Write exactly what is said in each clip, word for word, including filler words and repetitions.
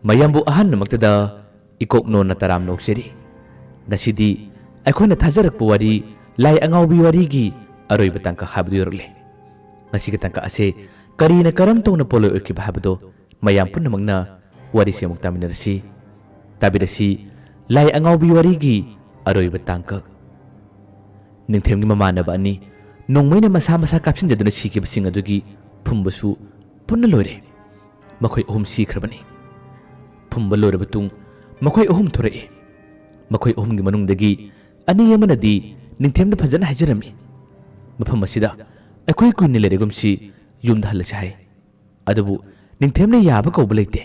ꯃꯌꯥꯝꯕꯨ ꯑꯍꯥꯟꯕꯃꯛꯇꯗ ꯏꯀꯣꯛꯅꯣꯟꯅ ꯇꯔꯥꯝꯅ ꯑꯣꯛꯆꯔꯤ꯫ ꯉꯁꯤꯗꯤ ꯑꯩꯈꯣꯏꯅ ꯊꯥꯖꯔꯛꯄ ꯋꯥꯔꯤ, ꯂꯥꯏ ꯑꯉꯥꯎꯕꯤ ꯋꯥꯔꯤꯒꯤ ꯑꯔꯣꯏꯕ ꯇꯥꯡꯀꯛ ꯍꯥꯏꯕꯗꯨ ꯌꯧꯔꯛꯂꯦ꯫ ꯉꯁꯤꯒꯤ ꯇꯥꯡꯀꯛ ꯑꯁꯦ ꯀꯔꯤꯅ ꯀꯔꯝ ꯇꯧꯅ ꯄꯣꯠꯂꯣꯏ ꯑꯣꯏꯈꯤꯕ ꯍꯥꯏꯕꯗꯣ ꯃꯌꯥꯝ ꯄꯨꯝꯅꯃꯛꯅ ꯋꯥꯔꯤꯁꯤ ꯑꯃꯨꯛ ꯇꯥꯃꯤꯟꯅꯔꯁꯤ꯫ ꯇꯥꯕꯤꯔꯁꯤ, ꯂꯥꯏ ꯑꯉꯥꯎꯕꯤ ꯋꯥꯔꯤꯒꯤ ꯑꯔꯣꯏꯕ ꯇꯥꯡꯀꯛ꯫ ꯅꯤꯡꯊꯦꯝꯒꯤ ꯃꯃꯥꯟꯅꯕ ꯑꯅꯤ ꯅꯣꯡꯃꯩꯅ ꯃꯁꯥ ꯃꯁꯥ ꯀꯥꯞꯁꯤꯟꯖꯗꯨꯅ ꯁꯤꯈꯤꯕꯁꯤꯡ ꯑꯗꯨꯒꯤ ꯐꯨꯝꯕꯁꯨ ꯄꯨꯟꯅ ꯂꯣꯏꯔꯦ꯫ ꯃꯈꯣꯏ ꯑꯍꯨꯝ ꯁꯤꯈ꯭ꯔꯕꯅꯤ꯫ ꯐꯨꯝꯕ ꯂꯣꯏꯔꯕ ꯇꯨꯡ ꯃꯈꯣꯏ ꯑꯍꯨꯝ ꯊꯣꯔꯛꯏ꯫ ꯃꯈꯣꯏ ꯑꯍꯨꯝꯒꯤ ꯃꯅꯨꯡꯗꯒꯤ ꯑꯅꯤ ꯑꯃꯅꯗꯤ ꯅꯤꯡꯊꯦꯝꯗ ꯐꯖꯅ ꯍꯥꯏꯖꯔꯝꯃꯤ, "ꯃꯐꯝ ꯑꯁꯤꯗ ꯑꯩꯈꯣꯏ ꯀꯨꯏꯅ ꯂꯩꯔꯒꯨꯝꯁꯤ, ꯌꯨꯝꯗ ꯍꯜꯂꯁꯤ" ꯍꯥꯏ꯫ ꯑꯗꯨꯕꯨ ꯅꯤꯡꯊꯦꯝꯅ ꯌꯥꯕ ꯀꯧꯕ ꯂꯩꯇꯦ꯫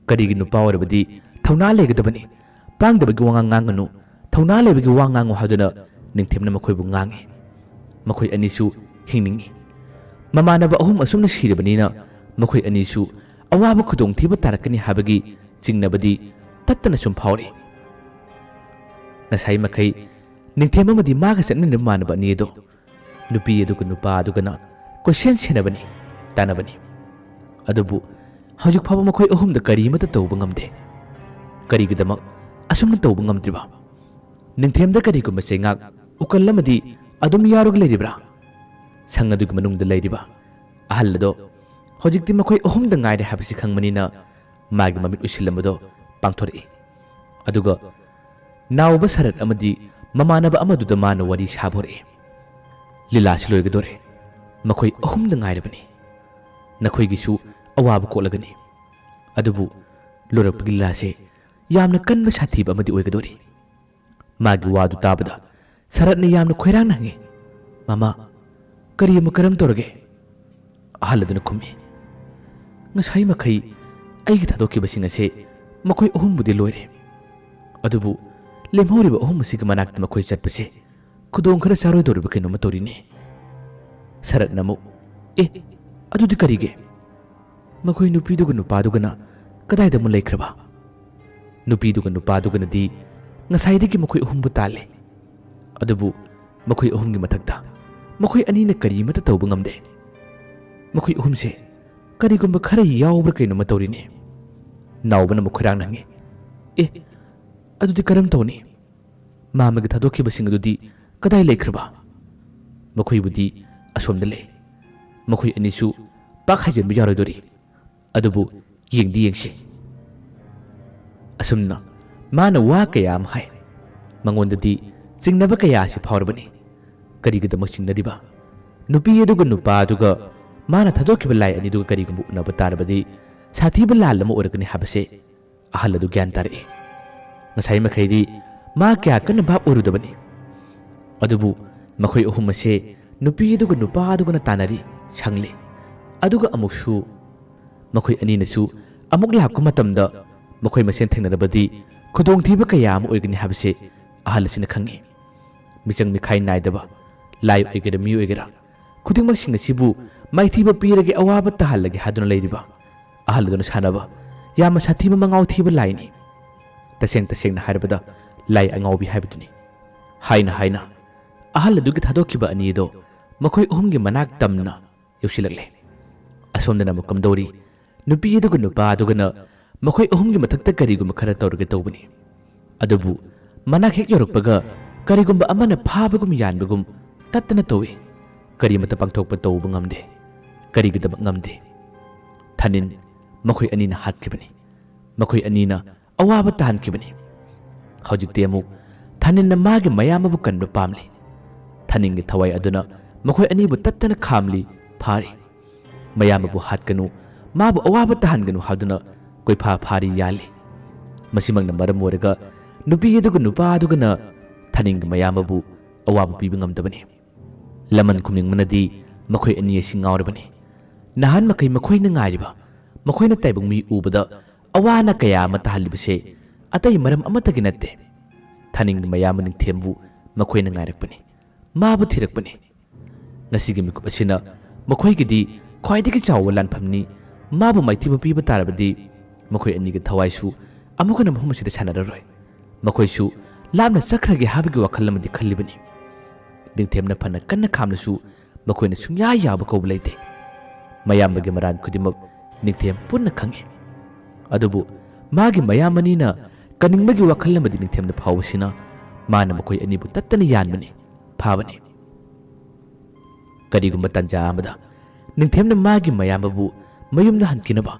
ꯀꯔꯤꯒꯤ ꯅꯨꯄꯥ ꯑꯣꯏꯔꯕꯗꯤ ꯊꯧꯅꯥ ꯂꯩꯒꯗꯕꯅꯤ꯫ ꯄꯥꯡꯗꯕꯒꯤ ꯋꯥꯉꯥꯡ ꯉꯥꯡꯒꯅꯨ, ꯊꯧꯅꯥ ꯂꯩꯕꯒꯤ ꯋꯥ ꯉꯥꯡꯉꯨ ꯍꯥꯏꯗꯨꯅ ꯅꯤꯡꯊꯦꯝꯅ ꯃꯈꯣꯏꯕꯨ ꯉꯥꯡꯏ꯫ ꯃꯈꯣꯏ ꯑꯅꯤꯁꯨ ꯍꯤꯡꯅꯤꯡꯏ꯫ ꯃꯃꯥꯟꯅꯕ ꯑꯍꯨꯝ ꯑꯁꯨꯝꯅ ꯁꯤꯔꯕꯅꯤꯅ ꯃꯈꯣꯏ ꯑꯅꯤꯁꯨ ꯑꯋꯥꯕ ꯈꯨꯗꯣꯡꯊꯤꯕ ꯇꯥꯔꯛꯀꯅꯤ ꯍꯥꯏꯕꯒꯤ ꯆꯤꯡꯅꯕꯗꯤ ꯇꯠꯇꯅ ꯁꯨꯝ ꯐꯥꯎꯔꯤ꯫ ꯉꯁꯥꯏ ꯃꯈꯩ ꯅꯤꯡꯊꯦꯝ ꯑꯃꯗꯤ ꯃꯥꯒ ꯆꯠꯃꯤꯟꯅꯕ ꯃꯃꯥꯟꯅꯕ ꯑꯅꯤ ꯑꯗꯣ ꯅꯨꯄꯤ ꯑꯗꯨꯒ ꯅꯨꯄꯥ ꯑꯗꯨꯒꯅ ꯀꯣꯏꯁꯦꯟ ꯁꯦꯟꯅꯕꯅꯤ, ꯇꯥꯟꯅꯕꯅꯤ꯫ ꯑꯗꯨꯕꯨ ꯍꯧꯖꯤꯛ ꯐꯥꯎꯕ ꯃꯈꯣꯏ ꯑꯍꯨꯝꯗ ꯀꯔꯤꯃꯠꯇ ꯇꯧꯕ ꯉꯝꯗꯦ꯫ ꯀꯔꯤꯒꯤꯗꯃꯛ ꯑꯁꯨꯝꯅ ꯇꯧꯕ ꯉꯝꯗ꯭ꯔꯤꯕ? ꯅꯤꯡꯊꯦꯝꯗ ꯀꯔꯤꯒꯨꯝꯕ ꯆꯩꯉꯥꯛ, ꯎꯀꯜ ꯑꯃꯗꯤ ꯑꯗꯨꯝ ꯌꯥꯎꯔꯒ ꯂꯩꯔꯤꯕ꯭ꯔꯥ? ꯁꯪ ꯑꯗꯨꯒꯤ ꯃꯅꯨꯡꯗ ꯂꯩꯔꯤꯕ ꯑꯍꯜ ꯑꯗꯣ ꯍꯧꯖꯤꯛꯇꯤ ꯃꯈꯣꯏ ꯑꯍꯨꯝꯗ ꯉꯥꯏꯔꯦ ꯍꯥꯏꯕꯁꯤ ꯈꯪꯕꯅꯤꯅ ꯃꯥꯒꯤ ꯃꯃꯤꯠ ꯎꯏꯁꯤꯜꯂꯝꯕꯗꯣ ꯄꯥꯡꯊꯣꯔꯛꯏ꯫ ꯑꯗꯨꯒ ꯅꯥꯎꯕ ꯁꯔꯠ ꯑꯃꯗꯤ ꯃꯃꯥꯟꯅꯕ ꯑꯃꯗꯨꯗ ꯃꯥꯅ ꯋꯥꯔꯤ ꯁꯥꯕ ꯍꯧꯔꯛꯏ꯫ "ꯂꯤꯂꯥꯁꯤ ꯂꯣꯏꯒꯗꯣꯔꯦ꯫ ꯃꯈꯣꯏ ꯑꯍꯨꯝꯗ ꯉꯥꯏꯔꯕꯅꯤ꯫ ꯅꯈꯣꯏꯒꯤꯁꯨ ꯑꯋꯥꯕ ꯀꯣꯛꯂꯒꯅꯤ꯫ ꯑꯗꯨꯕꯨ ꯂꯣꯏꯔꯛꯄꯒꯤ ꯂꯤꯂꯥꯁꯦ ꯌꯥꯝꯅ ꯀꯟꯕ ꯁꯥꯊꯤꯕ ꯑꯃꯗꯤ ꯑꯣꯏꯒꯗꯣꯔꯤ꯫" ꯃꯥꯒꯤ ꯋꯥꯗꯨ ꯇꯥꯕꯗ ꯁꯔꯠꯅ ꯌꯥꯝꯅ ꯈꯣꯏꯔꯥꯡꯅ ꯍꯪꯉꯤ, "ꯃꯃꯥ, ꯀꯔꯤ ꯑꯃ ꯀꯔꯝ ꯇꯧꯔꯒꯦ?" ꯑꯍꯜ ꯑꯗꯨꯅ ꯈꯨꯝꯃꯤ, "ꯉꯁꯥꯏ ꯃꯈꯩ ꯑꯩꯒꯤ ꯊꯥꯗꯣꯛꯈꯤꯕꯁꯤꯡ ꯑꯁꯦ ꯃꯈꯣꯏ ꯑꯍꯨꯝꯕꯨꯗꯤ ꯂꯣꯏꯔꯦ꯫ ꯑꯗꯨꯕꯨ ꯂꯦꯝꯍꯧꯔꯤꯕ ꯑꯍꯨꯝ ꯑꯁꯤꯒꯤ ꯃꯅꯥꯛꯇ ꯃꯈꯣꯏ ꯆꯠꯄꯁꯦ ꯈꯨꯗꯣꯡ ꯈꯔ ꯆꯥꯔꯣꯏꯗꯧꯔꯤꯕ ꯀꯩꯅꯣꯝꯃ ꯇꯧꯔꯤꯅꯦ꯫" ꯁꯔꯠꯅ ꯑꯃꯨꯛ, "ꯑꯦ, ꯑꯗꯨꯗꯤ ꯀꯔꯤꯒꯤ? ꯃꯈꯣꯏ ꯅꯨꯄꯤꯗꯨꯒ ꯅꯨꯄꯥꯗꯨꯒꯅ ꯀꯗꯥꯏꯗ ꯑꯃꯨꯛ ꯂꯩꯈ꯭ꯔꯕ?" ꯅꯨꯄꯤꯗꯨꯒ ꯅꯨꯄꯥꯗꯨꯒꯅꯗꯤ ꯉꯁꯥꯏꯗꯒꯤ ꯃꯈꯣꯏ ꯑꯍꯨꯝꯕꯨ ꯇꯥꯜꯂꯦ꯫ ꯑꯗꯨꯕꯨ ꯃꯈꯣꯏ ꯑꯍꯨꯝꯒꯤ ꯃꯊꯛꯇ ꯃꯈꯣꯏ ꯑꯅꯤꯅ ꯀꯔꯤꯃꯠꯇ ꯇꯧꯕ ꯉꯝꯗꯦ꯫ ꯃꯈꯣꯏ ꯑꯍꯨꯝꯁꯦ ꯀꯔꯤꯒꯨꯝꯕ ꯈꯔ ꯌꯥꯎꯕ꯭ꯔꯥ ꯀꯩꯅꯣꯝꯃ ꯇꯧꯔꯤꯅꯦ꯫ ꯅꯥꯎꯕꯅ ꯑꯃꯨꯛ ꯈꯣꯏꯔꯥꯡꯅ ꯍꯪꯉꯤ, "ꯑꯦ, ꯑꯗꯨꯗꯤ ꯀꯔꯝ ꯇꯧꯅꯤ? ꯃꯥꯝꯃꯒꯤ ꯊꯥꯗꯣꯛꯈꯤꯕꯁꯤꯡ ꯑꯗꯨꯗꯤ ꯀꯗꯥꯏ ꯂꯩꯈ꯭ꯔꯕ?" "ꯃꯈꯣꯏꯕꯨꯗꯤ ꯑꯁꯣꯝꯗ ꯂꯩ꯫ ꯃꯈꯣꯏ ꯑꯅꯤꯁꯨ ꯄꯥꯛ ꯍꯥꯏꯖꯤꯟꯕ ꯌꯥꯔꯣꯏꯗꯣꯔꯤ꯫ ꯑꯗꯨꯕꯨ ꯌꯦꯡꯗꯤ ꯌꯦꯡꯁꯤ꯫" ꯑꯁꯨꯝꯅ ꯃꯥꯅ ꯋꯥ ꯀꯌꯥ ꯑꯃ ꯍꯥꯏ꯫ ꯃꯉꯣꯟꯗꯗꯤ ꯆꯤꯡꯅꯕ ꯀꯌꯥ ꯑꯁꯤ ꯐꯥꯎꯔꯕꯅꯤ꯫ ꯀꯔꯤꯒꯤꯗꯃꯛ ꯆꯤꯡꯅꯔꯤꯕ? ꯅꯨꯄꯤ ꯑꯗꯨꯒ ꯅꯨꯄꯥ ꯑꯗꯨꯒ ꯃꯥꯅ ꯊꯥꯗꯣꯛꯈꯤꯕ ꯂꯥꯏ ꯑꯅꯤꯗꯨꯒ ꯀꯔꯤꯒꯨꯝꯕ ꯎꯅꯕ ꯇꯥꯔꯕꯗꯤ ꯁꯥꯊꯤꯕ ꯂꯥꯜ ꯑꯃ ꯑꯣꯏꯔꯛꯀꯅꯤ ꯍꯥꯏꯕꯁꯦ ꯑꯍꯜ ꯑꯗꯨ ꯒ꯭ꯌꯥꯟ ꯇꯥꯔꯛꯏ꯫ ꯉꯁꯥꯏ ꯃꯈꯩꯗꯤ ꯃꯥ ꯀꯌꯥ ꯀꯟꯅ ꯚꯥꯞ ꯑꯣꯏꯔꯨꯗꯕꯅꯤ꯫ ꯑꯗꯨꯕꯨ ꯃꯈꯣꯏ ꯑꯍꯨꯝ ꯑꯁꯦ ꯅꯨꯄꯤ ꯑꯗꯨꯒ ꯅꯨꯄꯥ ꯑꯗꯨꯒꯅ ꯇꯥꯟꯅꯔꯤ, ꯁꯪꯂꯤ꯫ ꯑꯗꯨꯒ ꯑꯃꯨꯛꯁꯨ ꯃꯈꯣꯏ ꯑꯅꯤꯅꯁꯨ ꯑꯃꯨꯛ ꯂꯥꯛꯄ ꯃꯇꯝꯗ ꯃꯈꯣꯏ ꯃꯁꯦꯟ ꯊꯦꯡꯅꯔꯕꯗꯤ ꯈꯨꯗꯣꯡꯊꯤꯕ ꯀꯌꯥ ꯑꯃ ꯑꯣꯏꯒꯅꯤ ꯍꯥꯏꯕꯁꯦ ꯑꯍꯜ ꯑꯁꯤꯅ ꯈꯪꯏ꯫ ꯃꯤꯆꯪ ꯃꯤꯈꯥꯏ ꯅꯥꯏꯗꯕ, ꯂꯥꯏ ꯑꯣꯏꯒꯦꯔꯥ ꯃꯤ ꯑꯣꯏꯒꯦꯔꯥ, ꯈꯨꯗꯤꯡꯃꯛꯁꯤꯡ ꯑꯁꯤꯕꯨ ꯃꯥꯏꯊꯤꯕ ꯄꯤꯔꯒꯦ, ꯑꯋꯥꯕ ꯇꯥꯍꯜꯂꯒꯦ ꯍꯥꯏꯗꯨꯅ ꯂꯩꯔꯤꯕ ꯑꯍꯜ ꯑꯗꯨꯅ ꯁꯥꯟꯅꯕ ꯌꯥꯝꯅ ꯁꯥꯊꯤꯕ ꯃꯉꯥꯎ ꯊꯤꯕ ꯂꯥꯏꯅꯤ꯫ ꯇꯁꯦꯡ ꯇꯁꯦꯡꯅ ꯍꯥꯏꯔꯕꯗ ꯂꯥꯏ ꯑꯉꯥꯎꯕꯤ ꯍꯥꯏꯕꯗꯨꯅꯤ꯫ ꯍꯥꯏꯅ ꯍꯥꯏꯅ ꯑꯍꯜ ꯑꯗꯨꯒꯤ ꯊꯥꯗꯣꯛꯈꯤꯕ ꯑꯅꯤ ꯑꯗꯣ ꯃꯈꯣꯏ ꯑꯍꯨꯝꯒꯤ ꯃꯅꯥꯛ ꯇꯝꯅ ꯌꯧꯁꯤꯜꯂꯛꯂꯦ꯫ ꯑꯁꯣꯝꯗꯅ ꯑꯃꯨꯛ ꯀꯝꯗꯧꯔꯤ? ꯅꯨꯄꯤ ꯑꯗꯨꯒ ꯅꯨꯄꯥ ꯑꯗꯨꯒꯅ ꯃꯈꯣꯏ ꯑꯍꯨꯝꯒꯤ ꯃꯊꯛꯇ ꯀꯔꯤꯒꯨꯝꯕ ꯈꯔ ꯇꯧꯔꯒꯦ ꯇꯧꯕꯅꯤ꯫ ꯑꯗꯨꯕꯨ ꯃꯅꯥꯛ ꯍꯦꯛ ꯌꯧꯔꯛꯄꯒ ꯀꯔꯤꯒꯨꯝꯕ ꯑꯃꯅ ꯐꯥꯕꯒꯨꯝ ꯌꯥꯟꯕꯒꯨꯝ ꯇꯠꯇꯅ ꯇꯧꯏ꯫ ꯀꯔꯤꯃꯠꯇ ꯄꯥꯡꯊꯣꯛꯄ ꯇꯧꯕ ꯉꯝꯗꯦ꯫ ꯀꯔꯤꯒꯤꯗꯃꯛ ꯉꯝꯗꯦ? ꯊꯥꯅꯤꯟ ꯃꯈꯣꯏ ꯑꯅꯤꯅ ꯍꯥꯠꯈꯤꯕꯅꯤ꯫ ꯃꯈꯣꯏ ꯑꯅꯤꯅ ꯑꯋꯥꯕ ꯇꯥꯍꯟꯈꯤꯕꯅꯤ꯫ ꯍꯧꯖꯤꯛꯇꯤ ꯑꯃꯨꯛ ꯊꯥꯅꯤꯟꯅ ꯃꯥꯒꯤ ꯃꯌꯥꯝꯕꯕꯨ ꯀꯟꯕ ꯄꯥꯝꯂꯤ꯫ ꯊꯥꯅꯤꯟꯒꯤ ꯊꯋꯥꯏ ꯑꯗꯨꯅ ꯃꯈꯣꯏ ꯑꯅꯤꯕꯨ ꯇꯠꯇꯅ ꯈꯥꯝꯂꯤ, ꯐꯥꯔꯤ꯫ ꯃꯌꯥꯝꯕꯕꯨ ꯍꯥꯠꯀꯅꯨ, ꯃꯥꯕꯨ ꯑꯋꯥꯕ ꯇꯥꯍꯟꯒꯅꯨ ꯍꯥꯏꯗꯨꯅ ꯀꯣꯏꯐꯥ ꯐꯥꯔꯤ ꯌꯥꯜꯂꯤ꯫ ꯃꯁꯤꯃꯛꯅ ꯃꯔꯝ ꯑꯣꯏꯔꯒ ꯅꯨꯄꯤ ꯑꯗꯨꯒ ꯅꯨꯄꯥ ꯑꯗꯨꯒꯅ ꯊꯥꯅꯤꯡꯒꯤ ꯃꯌꯥꯝꯕꯕꯨ ꯑꯋꯥꯕ ꯄꯤꯕ ꯉꯝꯗꯕꯅꯤ꯫ ꯂꯃꯟ ꯈꯨꯝꯅꯤꯡꯕꯅꯗꯤ ꯃꯈꯣꯏ ꯑꯅꯤ ꯑꯁꯤ ꯉꯥꯎꯔꯕꯅꯤ꯫ ꯅꯍꯥꯟ ꯃꯈꯩ ꯃꯈꯣꯏꯅ ꯉꯥꯏꯔꯤꯕ, ꯃꯈꯣꯏꯅ ꯇꯥꯏꯕꯪ ꯃꯤ ꯎꯕꯗ ꯑꯋꯥ ꯑꯅꯥ ꯀꯌꯥ ꯑꯃ ꯇꯥꯍꯜꯂꯤꯕꯁꯦ ꯑꯇꯩ ꯃꯔꯝ ꯑꯃꯠꯇꯒꯤ ꯅꯠꯇꯦ꯫ ꯊꯥꯅꯤꯡꯒꯤ ꯃꯌꯥꯝꯕ ꯅꯤꯡꯊꯦꯝꯕꯨ ꯃꯈꯣꯏꯅ ꯉꯥꯏꯔꯛꯄꯅꯤ꯫ ꯃꯥꯕꯨ ꯊꯤꯔꯛꯄꯅꯤ꯫ ꯉꯁꯤꯒꯤ ꯃꯤꯀꯨꯞ ꯑꯁꯤꯅ ꯃꯈꯣꯏꯒꯤꯗꯤ ꯈ꯭ꯋꯥꯏꯗꯒꯤ ꯆꯥꯎꯕ ꯂꯥꯟꯐꯝꯅꯤ꯫ ꯃꯥꯕꯨ ꯃꯥꯏꯊꯤꯕ ꯄꯤꯕ ꯇꯥꯔꯕꯗꯤ ꯃꯈꯣꯏ ꯑꯅꯤꯒꯤ ꯊꯋꯥꯏꯁꯨ ꯑꯃꯨꯛ ꯍꯟꯅ ꯃꯐꯝ ꯑꯁꯤꯗ ꯁꯥꯟꯅꯔꯔꯣꯏ꯫ ꯃꯈꯣꯏꯁꯨ ꯂꯥꯞꯅ ꯆꯠꯈ꯭ꯔꯒꯦ ꯍꯥꯏꯕꯒꯤ ꯋꯥꯈꯜ ꯑꯃꯗꯤ ꯈꯜꯂꯤꯕꯅꯤ꯫ ꯅꯤꯡꯊꯦꯝꯅ ꯐꯅ ꯀꯟꯅ ꯈꯥꯝꯂꯁꯨ ꯃꯈꯣꯏꯅ ꯁꯨꯡꯌꯥ ꯌꯥꯕ ꯀꯧꯕ ꯂꯩꯇꯦ꯫ ꯃꯌꯥꯝꯕꯒꯤ ꯃꯔꯥꯟ ꯈꯨꯗꯤꯡꯃꯛ ꯅꯤꯡꯊꯦꯝ ꯄꯨꯟꯅ ꯈꯪꯏ꯫ ꯑꯗꯨꯕꯨ ꯃꯥꯒꯤ ꯃꯌꯥꯝ ꯑꯅꯤꯅ ꯀꯟꯅꯤꯡꯕꯒꯤ ꯋꯥꯈꯜ ꯑꯃꯗꯤ ꯅꯤꯡꯊꯦꯝꯅ ꯐꯥꯎꯕꯁꯤꯅ ꯃꯥꯅ ꯃꯈꯣꯏ ꯑꯅꯤꯕꯨ ꯇꯠꯇꯅ ꯌꯥꯟꯕꯅꯤ, ꯐꯥꯕꯅꯤ꯫ ꯀꯔꯤꯒꯨꯝꯕ ꯇꯥꯟꯖꯥ ꯑꯃꯗ ꯅꯤꯡꯊꯦꯝꯅ ꯃꯥꯒꯤ ꯃꯌꯥꯝꯕꯕꯨ ꯃꯌꯨꯝꯗ ꯍꯟꯈꯤꯅꯕ,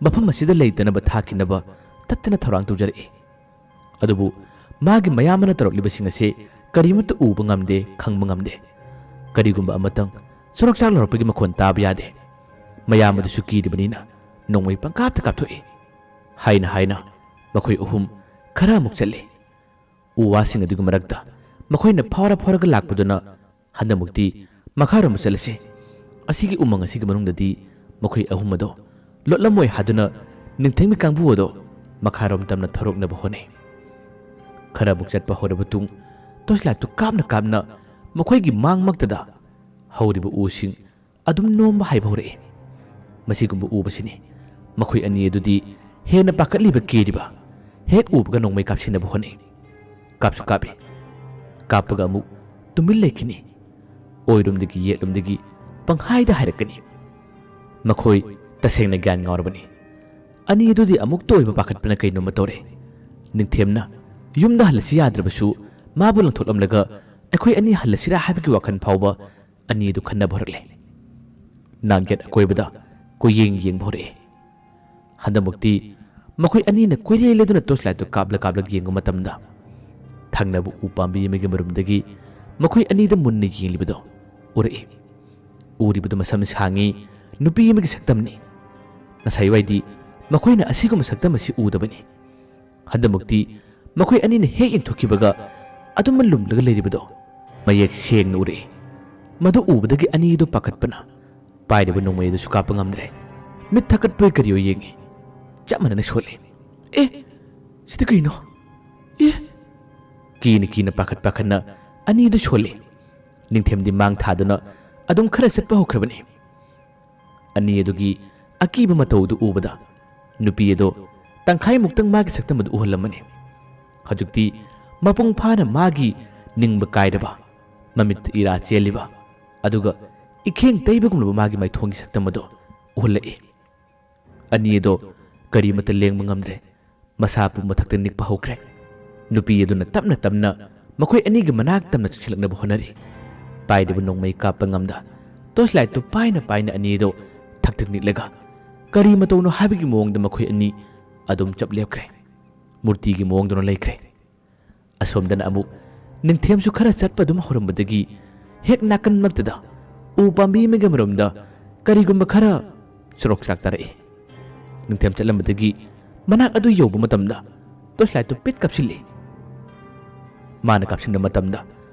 ꯃꯐꯝ ꯑꯁꯤꯗ ꯂꯩꯇꯅꯕ ꯊꯥꯈꯤꯅꯕ ꯇꯠꯇꯅ ꯊꯧꯔꯥꯡ ꯇꯧꯖꯔꯛꯏ꯫ ꯑꯗꯨꯕꯨ ꯃꯥꯒꯤ ꯃꯌꯥꯝꯕꯅ ꯇꯧꯔꯛꯂꯤꯕꯁꯤꯡ ꯑꯁꯤ ꯀꯔꯤꯃꯠꯇ ꯎꯕ ꯉꯝꯗꯦ, ꯈꯪꯕ ꯉꯝꯗꯦ꯫ ꯀꯔꯤꯒꯨꯝꯕ ꯑꯃꯇꯪ ꯆꯨꯔꯣꯛ ꯆꯥꯛ ꯂꯥꯎꯔꯛꯄꯒꯤ ꯃꯈꯣꯟ ꯇꯥꯕ ꯌꯥꯗꯦ꯫ ꯃꯌꯥꯝꯕꯗꯨꯁꯨ ꯀꯤꯔꯤꯕꯅꯤꯅ ꯅꯣꯡꯃꯩ ꯄꯪꯀꯥꯞꯇ ꯀꯥꯞꯊꯣꯛꯏ꯫ ꯍꯥꯏꯅ ꯍꯥꯏꯅ ꯃꯈꯣꯏ ꯑꯍꯨꯝ ꯈꯔ ꯑꯃꯨꯛ ꯆꯠꯂꯤ꯫ ꯎ ꯋꯥꯁꯤꯡ ꯑꯗꯨꯒꯤ ꯃꯔꯛꯇ ꯃꯈꯣꯏꯅ ꯐꯥꯎꯔ ꯐꯥꯎꯔꯒ ꯂꯥꯛꯄꯗꯨꯅ ꯍꯟꯗꯛꯃꯨꯛꯇꯤ ꯃꯈꯥꯔꯣꯝꯗ ꯆꯠꯂꯁꯤ꯫ ꯑꯁꯤꯒꯤ ꯎꯃꯪ ꯑꯁꯤꯒꯤ ꯃꯅꯨꯡꯗꯗꯤ ꯃꯈꯣꯏ ꯑꯍꯨꯝ ꯑꯗꯣ ꯂꯣꯠꯂꯝꯃꯣꯏ ꯍꯥꯏꯗꯨꯅ ꯅꯤꯡꯊꯦꯝꯒꯤ ꯀꯥꯡꯕꯨ ꯑꯗꯣ ꯃꯈꯥꯔꯣꯝ ꯇꯝꯅ ꯊꯧꯔꯛꯅꯕ ꯍꯣꯠꯅꯩ꯫ ꯈꯔ ꯑꯃꯨꯛ ꯆꯠꯄ ꯍꯧꯔꯕ ꯇꯨꯡ ꯇꯣꯔꯆ ꯂꯥꯏꯠꯇꯨ ꯀꯥꯞꯅ ꯀꯥꯞꯅ ꯃꯈꯣꯏꯒꯤ ꯃꯥꯡꯃꯛꯇꯗ ꯍꯧꯔꯤꯕ ꯎꯁꯤꯡ ꯑꯗꯨꯝ ꯅꯣꯝꯕ ꯍꯥꯏꯕ ꯍꯧꯔꯛꯏ꯫ ꯃꯁꯤꯒꯨꯝꯕ ꯎꯕꯁꯤꯅꯤ ꯃꯈꯣꯏ ꯑꯅꯤ ꯑꯗꯨꯗꯤ ꯍꯦꯟꯅ ꯄꯥꯈꯠꯂꯤꯕ, ꯀꯤꯔꯤꯕ꯫ ꯍꯦꯛ ꯎꯕꯒ ꯅꯣꯡꯃꯩ ꯀꯥꯞꯁꯤꯟꯅꯕ ꯍꯣꯠꯅꯩ꯫ ꯀꯥꯞꯁꯨ ꯀꯥꯞꯏ꯫ ꯀꯥꯞꯄꯒ ꯑꯃꯨꯛ ꯇꯨꯃꯤꯟ ꯂꯩꯈꯤꯅꯤ꯫ ꯑꯣꯏꯔꯣꯝꯗꯒꯤ ꯌꯦꯠꯂꯣꯝꯗꯒꯤ ꯄꯪꯍꯥꯏꯗ ꯍꯥꯏꯔꯛꯀꯅꯤ꯫ ꯃꯈꯣꯏ ꯇꯁꯦꯡꯅ ꯒ꯭ꯌꯥꯟ ꯉꯥꯎꯔꯕꯅꯤ꯫ ꯑꯅꯤ ꯑꯗꯨꯗꯤ ꯑꯃꯨꯛꯇ ꯑꯣꯏꯕ ꯄꯥꯈꯠꯄꯅ ꯀꯩꯅꯣꯝꯃ ꯇꯧꯔꯦ꯫ ꯅꯤꯡꯊꯦꯝꯅ ꯌꯨꯝꯗ ꯍꯜꯂꯁꯤ ꯌꯥꯗ꯭ꯔꯕꯁꯨ ꯃꯥꯕꯨ ꯂꯪꯊꯣꯛꯂꯝꯂꯒ ꯑꯩꯈꯣꯏ ꯑꯅꯤ ꯍꯜꯂꯁꯤꯔꯥ ꯍꯥꯏꯕꯒꯤ ꯋꯥꯈꯜ ꯐꯥꯎꯕ ꯑꯅꯤ ꯑꯗꯨ ꯈꯟꯅꯕ ꯍꯧꯔꯛꯂꯦ꯫ ꯅꯥꯡꯌꯦꯠ ꯑꯀꯣꯏꯕꯗ ꯀꯣꯏꯌꯦꯡ ꯌꯦꯡꯕ ꯍꯧꯔꯛꯑꯦ꯫ ꯍꯟꯗꯛꯃꯛꯇꯤ ꯃꯈꯣꯏ ꯑꯅꯤꯅ ꯀꯣꯏꯂꯦ ꯂꯦꯗꯨꯅ ꯇꯣꯔꯆ ꯂꯥꯏꯠꯇꯨ ꯀꯥꯞꯂ ꯀꯥꯞꯂꯒ ꯌꯦꯡꯕ ꯃꯇꯝꯗ ꯊꯪꯅꯕ ꯎ ꯄꯥꯝꯕꯤ ꯑꯃꯒꯤ ꯃꯔꯨꯝꯗꯒꯤ ꯃꯈꯣꯏ ꯑꯅꯤꯗ ꯃꯨꯟꯅ ꯌꯦꯡꯂꯤꯕꯗꯣ ꯎꯔꯛꯏ꯫ ꯎꯔꯤꯕꯗꯨ ꯃꯁꯝ ꯁꯥꯡꯉꯤ, ꯅꯨꯄꯤ ꯑꯃꯒꯤ ꯁꯛꯇꯝꯅꯤ꯫ ꯉꯁꯥꯏꯋꯥꯏꯗꯤ ꯃꯈꯣꯏꯅ ꯑꯁꯤꯒꯨꯝꯕ ꯁꯛꯇꯝ ꯑꯁꯤ ꯎꯗꯕꯅꯤ꯫ ꯍꯟꯗꯛꯃꯛꯇꯤ ꯃꯈꯣꯏ ꯑꯅꯤꯅ ꯍꯦꯛ ꯌꯦꯡꯊꯣꯛꯈꯤꯕꯒ ꯑꯗꯨꯝꯃ ꯂꯨꯝꯂꯒ ꯂꯩꯔꯤꯕꯗꯣ ꯃꯌꯦꯛ ꯁꯦꯡꯅ ꯎꯔꯛꯏ꯫ ꯃꯗꯨ ꯎꯕꯗꯒꯤ ꯑꯅꯤꯗꯨ ꯄꯥꯈꯠꯄꯅ ꯄꯥꯏꯔꯤꯕ ꯅꯣꯡꯃꯩ ꯑꯗꯨꯁꯨ ꯀꯥꯞꯄ ꯉꯝꯗ꯭ꯔꯦ꯫ ꯃꯤꯠ ꯊꯛꯀꯠꯄꯣꯏ ꯀꯔꯤꯑꯣꯏ ꯌꯦꯡꯉꯤ꯫ ꯆꯞ ꯃꯥꯟꯅꯅ ꯁꯣꯜꯂꯤ꯫ "ꯑꯦ, ꯁꯤꯗꯤ ꯀꯩꯅꯣ? ꯑꯦ!" ꯀꯤꯅ ꯀꯤꯅ ꯄꯥꯈꯠ ꯄꯥꯈꯠꯅ ꯑꯅꯤꯗꯨ ꯁꯣꯜꯂꯤ꯫ ꯅꯤꯡꯊꯦꯝꯗꯤ ꯃꯥꯡ ꯊꯥꯗꯨꯅ ꯑꯗꯨꯝ ꯈꯔ ꯆꯠꯄ ꯍꯧꯈ꯭ꯔꯕꯅꯤ꯫ ꯑꯅꯤ ꯑꯗꯨꯒꯤ ꯑꯀꯤꯕ ꯃꯇꯧꯗꯨ ꯎꯕꯗ ꯅꯨꯄꯤ ꯑꯗꯣ ꯇꯪꯈꯥꯏꯃꯨꯛꯇꯪ ꯃꯥꯒꯤ ꯁꯛꯇꯝ ꯑꯗꯨ ꯎꯍꯜꯂꯝꯃꯅꯤ꯫ ꯍꯧꯖꯤꯛꯇꯤ ꯃꯄꯨꯡ ꯐꯥꯅ ꯃꯥꯒꯤ ꯅꯤꯡꯕ ꯀꯥꯏꯔꯕ, ꯃꯃꯤꯠꯇ ꯏꯔꯥ ꯆꯦꯜꯂꯤꯕ, ꯑꯗꯨꯒ ꯏꯈꯦꯡ ꯇꯩꯕꯒꯨꯝꯂꯕ ꯃꯥꯒꯤ ꯃꯥꯏꯊꯣꯡꯒꯤ ꯁꯛꯇꯝ ꯑꯗꯨ ꯎꯍꯜꯂꯛꯏ꯫ ꯑꯅꯤ ꯑꯗꯣ ꯀꯔꯤꯃꯠꯇ ꯂꯦꯡꯕ ꯉꯝꯗ꯭ꯔꯦ꯫ ꯃꯁꯥ ꯄꯨꯝꯕ ꯊꯛꯇ ꯅꯤꯛꯄ ꯍꯧꯈ꯭ꯔꯦ꯫ ꯅꯨꯄꯤ ꯑꯗꯨꯅ ꯇꯞꯅ ꯇꯞꯅ ꯃꯈꯣꯏ ꯑꯅꯤꯒꯤ ꯃꯅꯥꯛ ꯇꯝꯅ ꯆꯪꯁꯤꯜꯂꯛꯅꯕ ꯍꯣꯠꯅꯔꯤ꯫ ꯄꯥꯏꯔꯤꯕ ꯅꯣꯡꯃꯩ ꯀꯥꯞꯄ ꯉꯝꯗ ꯇꯣꯔꯆ ꯂꯥꯏꯠꯇꯨ ꯄꯥꯏꯅ ꯄꯥꯏꯅ ꯑꯅꯤꯗꯣ ꯊꯛ ꯊꯛ ꯅꯤꯛꯂꯒ ꯀꯔꯤ ꯃꯇꯧꯅꯣ ꯍꯥꯏꯕꯒꯤ ꯃꯑꯣꯡꯗ ꯃꯈꯣꯏ ꯑꯅꯤ ꯑꯗꯨꯝ ꯆꯞ ꯂꯦꯞꯈ꯭ꯔꯦ꯫ ꯃꯨꯔꯇꯤꯒꯤ ꯃꯑꯣꯡꯗꯨꯅ ꯂꯩꯈ꯭ꯔꯦ꯫ ꯑꯁꯣꯝꯗꯅ ꯑꯃꯨꯛ ꯅꯤꯡꯊꯦꯝꯁꯨ ꯈꯔ ꯆꯠꯄ ꯑꯗꯨꯝ ꯍꯧꯔꯝꯕꯗꯒꯤ ꯍꯦꯛ ꯅꯥꯀꯟꯃꯛꯇꯗ ꯎ ꯄꯥꯝꯕꯤ ꯑꯃꯒꯤ ꯃꯔꯨꯝꯗ ꯀꯔꯤꯒꯨꯝꯕ ꯈꯔ ꯆꯔꯣꯛ ꯆꯔꯥꯛ ꯇꯥꯔꯛꯏ꯫ ꯅꯤꯡꯊꯦꯝ ꯆꯠꯂꯝꯕꯗꯒꯤ ꯃꯅꯥꯛ ꯑꯗꯨ ꯌꯧꯕ ꯃꯇꯝꯗ ꯇꯣꯔꯆ ꯂꯥꯏꯠꯇꯨ ꯄꯤꯠ ꯀꯥꯞꯁꯤꯜꯂꯤ꯫ ꯃꯥꯅ ꯀꯥꯞꯁꯤꯟꯕ ꯃꯇꯝꯗ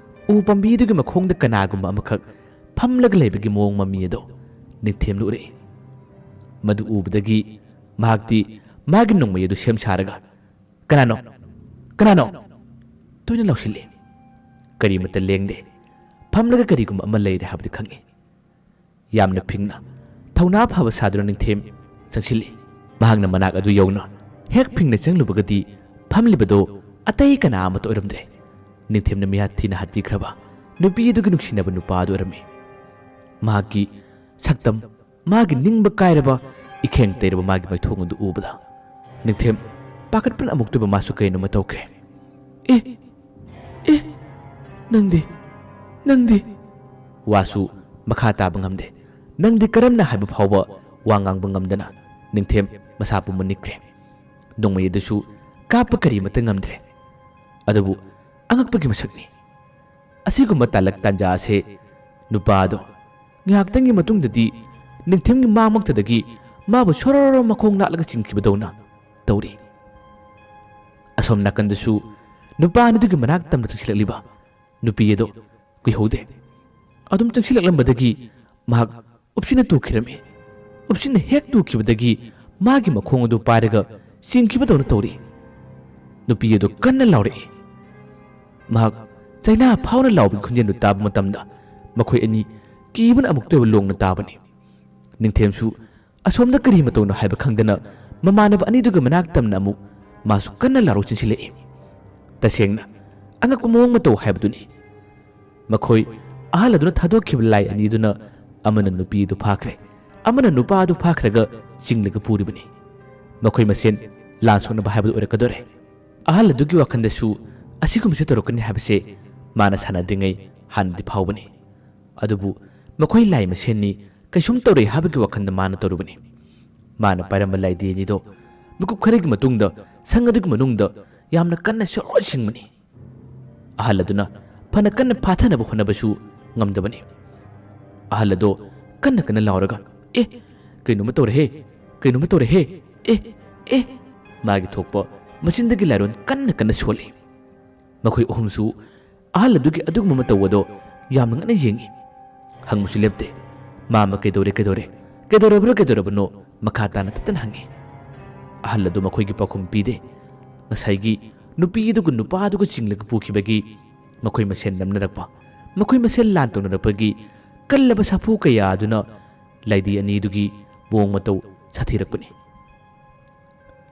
ꯎ ꯄꯥꯝꯕꯤꯗꯨꯒꯤ ꯃꯈꯣꯡꯗ ꯀꯅꯥꯒꯨꯝꯕ ꯑꯃꯈꯛ ꯐꯝꯂꯒ ꯂꯩꯕꯒꯤ ꯃꯑꯣꯡ ꯃꯃꯤ ꯑꯗꯨ ꯅꯤꯡꯊꯦꯝꯅ ꯎꯔꯛꯏ꯫ ꯃꯗꯨ ꯎꯕꯗꯒꯤ ꯃꯍꯥꯛꯇꯤ ꯃꯥꯒꯤ ꯅꯣꯡꯃꯩ ꯑꯗꯨ ꯁꯦꯝ ꯁꯥꯔꯒ "ꯀꯅꯥꯅꯣ? ꯀꯅꯥꯅꯣ?" ꯇꯣꯏꯅ ꯂꯥꯎꯁꯤꯜꯂꯤ꯫ ꯀꯔꯤꯃꯠꯇ ꯂꯦꯡꯗꯦ꯫ ꯐꯝꯂꯒ ꯀꯔꯤꯒꯨꯝꯕ ꯑꯃ ꯂꯩꯔꯦ ꯍꯥꯏꯕꯗꯨ ꯈꯪꯏ꯫ ꯌꯥꯝꯅ ꯐꯤꯡꯅ, ꯊꯧꯅꯥ ꯐꯕ ꯁꯥꯗꯨꯅ ꯅꯤꯡꯊꯦꯝ ꯆꯪꯁꯤꯜꯂꯤ꯫ ꯃꯍꯥꯛꯅ ꯃꯅꯥꯛ ꯑꯗꯨ ꯌꯧꯅ ꯍꯦꯛ ꯐꯤꯡꯅ ꯆꯪꯂꯨꯕꯒꯗꯤ ꯐꯝꯂꯤꯕꯗꯨ ꯑꯇꯩ ꯀꯅꯥ ꯑꯃꯠꯇ ꯑꯣꯏꯔꯝꯗ꯭ꯔꯦ꯫ ꯅꯤꯡꯊꯦꯝꯅ ꯃꯤꯌꯥ ꯊꯤꯅ ꯍꯥꯠꯄꯤꯈ꯭ꯔꯕ ꯅꯨꯄꯤ ꯑꯗꯨꯒꯤ ꯅꯨꯡꯁꯤꯅꯕ ꯅꯨꯄꯥ ꯑꯗꯨ ꯑꯣꯏꯔꯝꯃꯤ꯫ ꯃꯍꯥꯛꯀꯤ ꯁꯛꯇꯝ, ꯃꯥꯒꯤ ꯅꯤꯡꯕ ꯀꯥꯏꯔꯕ, ꯏꯈꯦꯡ ꯇꯩꯔꯕ ꯃꯥꯒꯤ ꯃꯥꯏꯊꯣꯡ ꯑꯗꯨ ꯎꯕꯗ ꯅꯤꯡꯊꯦꯝ ꯄꯥꯈꯠꯄꯅ ꯑꯃꯨꯛꯇꯣꯏꯕ ꯃꯥꯁꯨ ꯀꯩꯅꯣꯃ ꯇꯧꯈ꯭ꯔꯦ꯫ "ꯑꯦ, ꯑꯦ, ꯅꯪꯗꯤ, ꯅꯪꯗꯤ?" ꯋꯥꯁꯨ ꯃꯈꯥ ꯇꯥꯕ ꯉꯝꯗꯦ꯫ "ꯅꯪꯗꯤ ꯀꯔꯝꯅ?" ꯍꯥꯏꯕ ꯐꯥꯎꯕ ꯋꯥ ꯉꯥꯡꯕ ꯉꯝꯗꯅ ꯅꯤꯡꯊꯦꯝ ꯃꯁꯥ ꯄꯨꯝꯕ ꯅꯤꯛꯈ꯭ꯔꯦ꯫ ꯅꯣꯡꯃꯩ ꯑꯗꯨꯁꯨ ꯀꯥꯞꯄ ꯀꯔꯤꯃꯠꯇ ꯉꯝꯗ꯭ꯔꯦ꯫ ꯑꯗꯨꯕꯨ ꯑꯉꯛꯄꯒꯤ ꯃꯁꯛꯅꯤ꯫ ꯑꯁꯤꯒꯨꯝꯕ ꯇꯥꯂꯛ ꯇꯥꯟꯖꯥ ꯑꯁꯦ ꯅꯨꯄꯥ ꯑꯗꯣ ꯉꯥꯏꯍꯥꯛꯇꯪꯒꯤ ꯃꯇꯨꯡꯗꯗꯤ ꯅꯤꯡꯊꯦꯝꯒꯤ ꯃꯥꯡꯃꯛꯇꯗꯒꯤ ꯃꯥꯕꯨ ꯁꯣꯔꯣꯔꯣ ꯃꯈꯣꯡ ꯂꯥꯠꯂꯒ ꯆꯤꯡꯈꯤꯕꯗꯧꯅ ꯇꯧꯔꯤ꯫ ꯑꯁꯣꯝ ꯅꯥꯀꯟꯗꯁꯨ ꯅꯨꯄꯥ ꯑꯅꯤꯗꯨꯒꯤ ꯃꯅꯥꯛ ꯇꯝꯅ ꯆꯪꯁꯤꯜꯂꯛꯂꯤꯕ ꯅꯨꯄꯤ ꯑꯗꯣ ꯀꯨꯏꯍꯧꯗꯦ꯫ ꯑꯗꯨꯝ ꯆꯪꯁꯤꯜꯂꯛꯂꯝꯕꯗꯒꯤ ꯃꯍꯥꯛ ꯎꯞꯁꯤꯟꯅ ꯇꯨꯈꯤꯔꯝꯃꯤ꯫ ꯎꯞꯁꯤꯟꯅ ꯍꯦꯛ ꯇꯨꯈꯤꯕꯗꯒꯤ ꯃꯥꯒꯤ ꯃꯈꯣꯡ ꯑꯗꯨ ꯄꯥꯏꯔꯒ ꯆꯤꯡꯈꯤꯕꯗꯧꯅ ꯇꯧꯔꯤ꯫ ꯅꯨꯄꯤ ꯑꯗꯨ ꯀꯟꯅ ꯂꯥꯎꯔꯛꯏ꯫ ꯃꯍꯥꯛ ꯆꯩꯅꯥ ꯐꯥꯎꯅ ꯂꯥꯎꯕꯒꯤ ꯈꯣꯟꯖꯦꯜꯗꯨ ꯇꯥꯕ ꯃꯇꯝꯗ ꯃꯈꯣꯏ ꯑꯅꯤ ꯀꯤꯕꯅ ꯑꯃꯨꯛꯇ ꯑꯣꯏꯕ ꯂꯣꯡꯅ ꯇꯥꯕꯅꯤ꯫ ꯅꯤꯡꯊꯦꯝꯁꯨ ꯑꯁꯣꯝꯗ ꯀꯔꯤ ꯃꯇꯧꯅꯣ ꯍꯥꯏꯕ ꯈꯪꯗꯅ ꯃꯃꯥꯟꯅꯕ ꯑꯅꯤꯗꯨꯒꯤ ꯃꯅꯥꯛ ꯇꯝꯅ ꯑꯃꯨꯛ ꯃꯥꯁꯨ ꯀꯟꯅ ꯂꯥꯎꯔꯛ ꯆꯦꯟꯁꯤꯜꯂꯛꯏ꯫ ꯇꯁꯦꯡꯅ ꯑꯉꯛꯄ ꯃꯑꯣꯡ ꯃꯇꯧ ꯍꯥꯏꯕꯗꯨꯅꯤ꯫ ꯃꯈꯣꯏ ꯑꯍꯜ ꯑꯗꯨꯅ ꯊꯥꯗꯣꯛꯈꯤꯕ ꯂꯥꯏ ꯑꯅꯤꯗꯨꯅ ꯑꯃꯅ ꯅꯨꯄꯤ ꯑꯗꯨ ꯐꯥꯈ꯭ꯔꯦ, ꯑꯃꯅ ꯅꯨꯄꯥ ꯑꯗꯨ ꯐꯥꯈ꯭ꯔꯒ ꯆꯤꯡꯂꯒ ꯄꯨꯔꯤꯕꯅꯤ꯫ ꯃꯈꯣꯏ ꯃꯁꯦꯟ ꯂꯥꯟ ꯁꯣꯛꯅꯕ ꯍꯥꯏꯕꯗꯨ ꯑꯣꯏꯔꯛꯀꯗꯣꯔꯦ꯫ ꯑꯍꯜ ꯑꯗꯨꯒꯤ ꯋꯥꯈꯜꯗꯁꯨ ꯑꯁꯤꯒꯨꯝꯕꯁꯤ ꯇꯧꯔꯛꯀꯅꯤ ꯍꯥꯏꯕꯁꯦ ꯃꯥꯅ ꯁꯥꯟꯅꯗ꯭ꯔꯤꯉꯩ ꯍꯥꯟꯅꯗꯤ ꯐꯥꯎꯕꯅꯤ꯫ ꯑꯗꯨꯕꯨ ꯃꯈꯣꯏ ꯂꯥꯏ ꯃꯁꯦꯟꯅꯤ, ꯀꯩꯁꯨꯝ ꯇꯧꯔꯣꯏ ꯍꯥꯏꯕꯒꯤ ꯋꯥꯈꯜꯗ ꯃꯥꯅ ꯇꯧꯔꯨꯕꯅꯤ꯫ ꯃꯥꯅ ꯄꯥꯏꯔꯝꯕ ꯂꯥꯏꯙꯤ ꯑꯅꯤꯗꯣ ꯃꯤꯀꯨꯞ ꯈꯔꯒꯤ ꯃꯇꯨꯡꯗ ꯁꯪ ꯑꯗꯨꯒꯤ ꯃꯅꯨꯡꯗ ꯌꯥꯝꯅ ꯀꯟꯅ ꯁꯣꯔ ꯁꯤꯡꯕꯅꯤ꯫ ꯑꯍꯜ ꯑꯗꯨꯅ ꯐꯅ ꯀꯟꯅ ꯐꯥꯊꯅꯕ ꯍꯣꯠꯅꯕꯁꯨ ꯉꯝꯗꯕꯅꯤ꯫ ꯑꯍꯜ ꯑꯗꯣ ꯀꯟꯅ ꯀꯟꯅ ꯂꯥꯎꯔꯒ, "ꯑꯦ, ꯀꯩꯅꯣꯝꯃ ꯇꯧꯔꯦꯍꯦ, ꯀꯩꯅꯣꯝꯃ ꯇꯧꯔꯦꯍꯦ, ꯑꯦ, ꯑꯦ!" ꯃꯥꯒꯤ ꯊꯣꯛꯄ ꯃꯆꯤꯟꯗꯒꯤ ꯂꯥꯏꯔꯣꯟ ꯀꯟꯅ ꯀꯟꯅ ꯁꯣꯜꯂꯤ꯫ ꯃꯈꯣꯏ ꯑꯍꯨꯝꯁꯨ ꯑꯍꯜ ꯑꯗꯨꯒꯤ ꯑꯗꯨꯒꯨꯝꯕ ꯃꯇꯧ ꯑꯗꯣ ꯌꯥꯝꯅ ꯉꯛꯅ ꯌꯦꯡꯏ꯫ ꯍꯪꯕꯁꯨ ꯂꯦꯞꯇꯦ꯫ ꯃꯥ ꯑꯃ "ꯀꯩꯗꯧꯔꯦ, ꯀꯩꯗꯧꯔꯦ? ꯀꯩꯗꯧꯔꯕ꯭ꯔꯣ, ꯀꯩꯗꯧꯔꯕꯅꯣ?" ꯃꯈꯥ ꯇꯥꯅ ꯇꯠꯇꯅ ꯍꯪꯏ꯫ ꯑꯍꯜ ꯑꯗꯨ ꯃꯈꯣꯏꯒꯤ ꯄꯥꯎꯈꯨꯝ ꯄꯤꯗꯦ꯫ ꯉꯁꯥꯏꯒꯤ ꯅꯨꯄꯤ ꯑꯗꯨꯒ ꯅꯨꯄꯥ ꯑꯗꯨꯒ ꯆꯤꯡꯂꯒ ꯄꯨꯈꯤꯕꯒꯤ, ꯃꯈꯣꯏ ꯃꯁꯦꯟ ꯅꯝꯅꯔꯛꯄ, ꯃꯈꯣꯏ ꯃꯁꯦꯟ ꯂꯥꯟ ꯇꯧꯅꯔꯛꯄꯒꯤ ꯀꯜꯂꯕ ꯁꯥꯐꯨ ꯀꯌꯥ ꯑꯗꯨꯅ ꯂꯥꯏꯙꯤ ꯑꯅꯤꯗꯨꯒꯤ ꯃꯑꯣꯡ ꯃꯇꯧ ꯁꯥꯊꯤꯔꯛꯄꯅꯤ꯫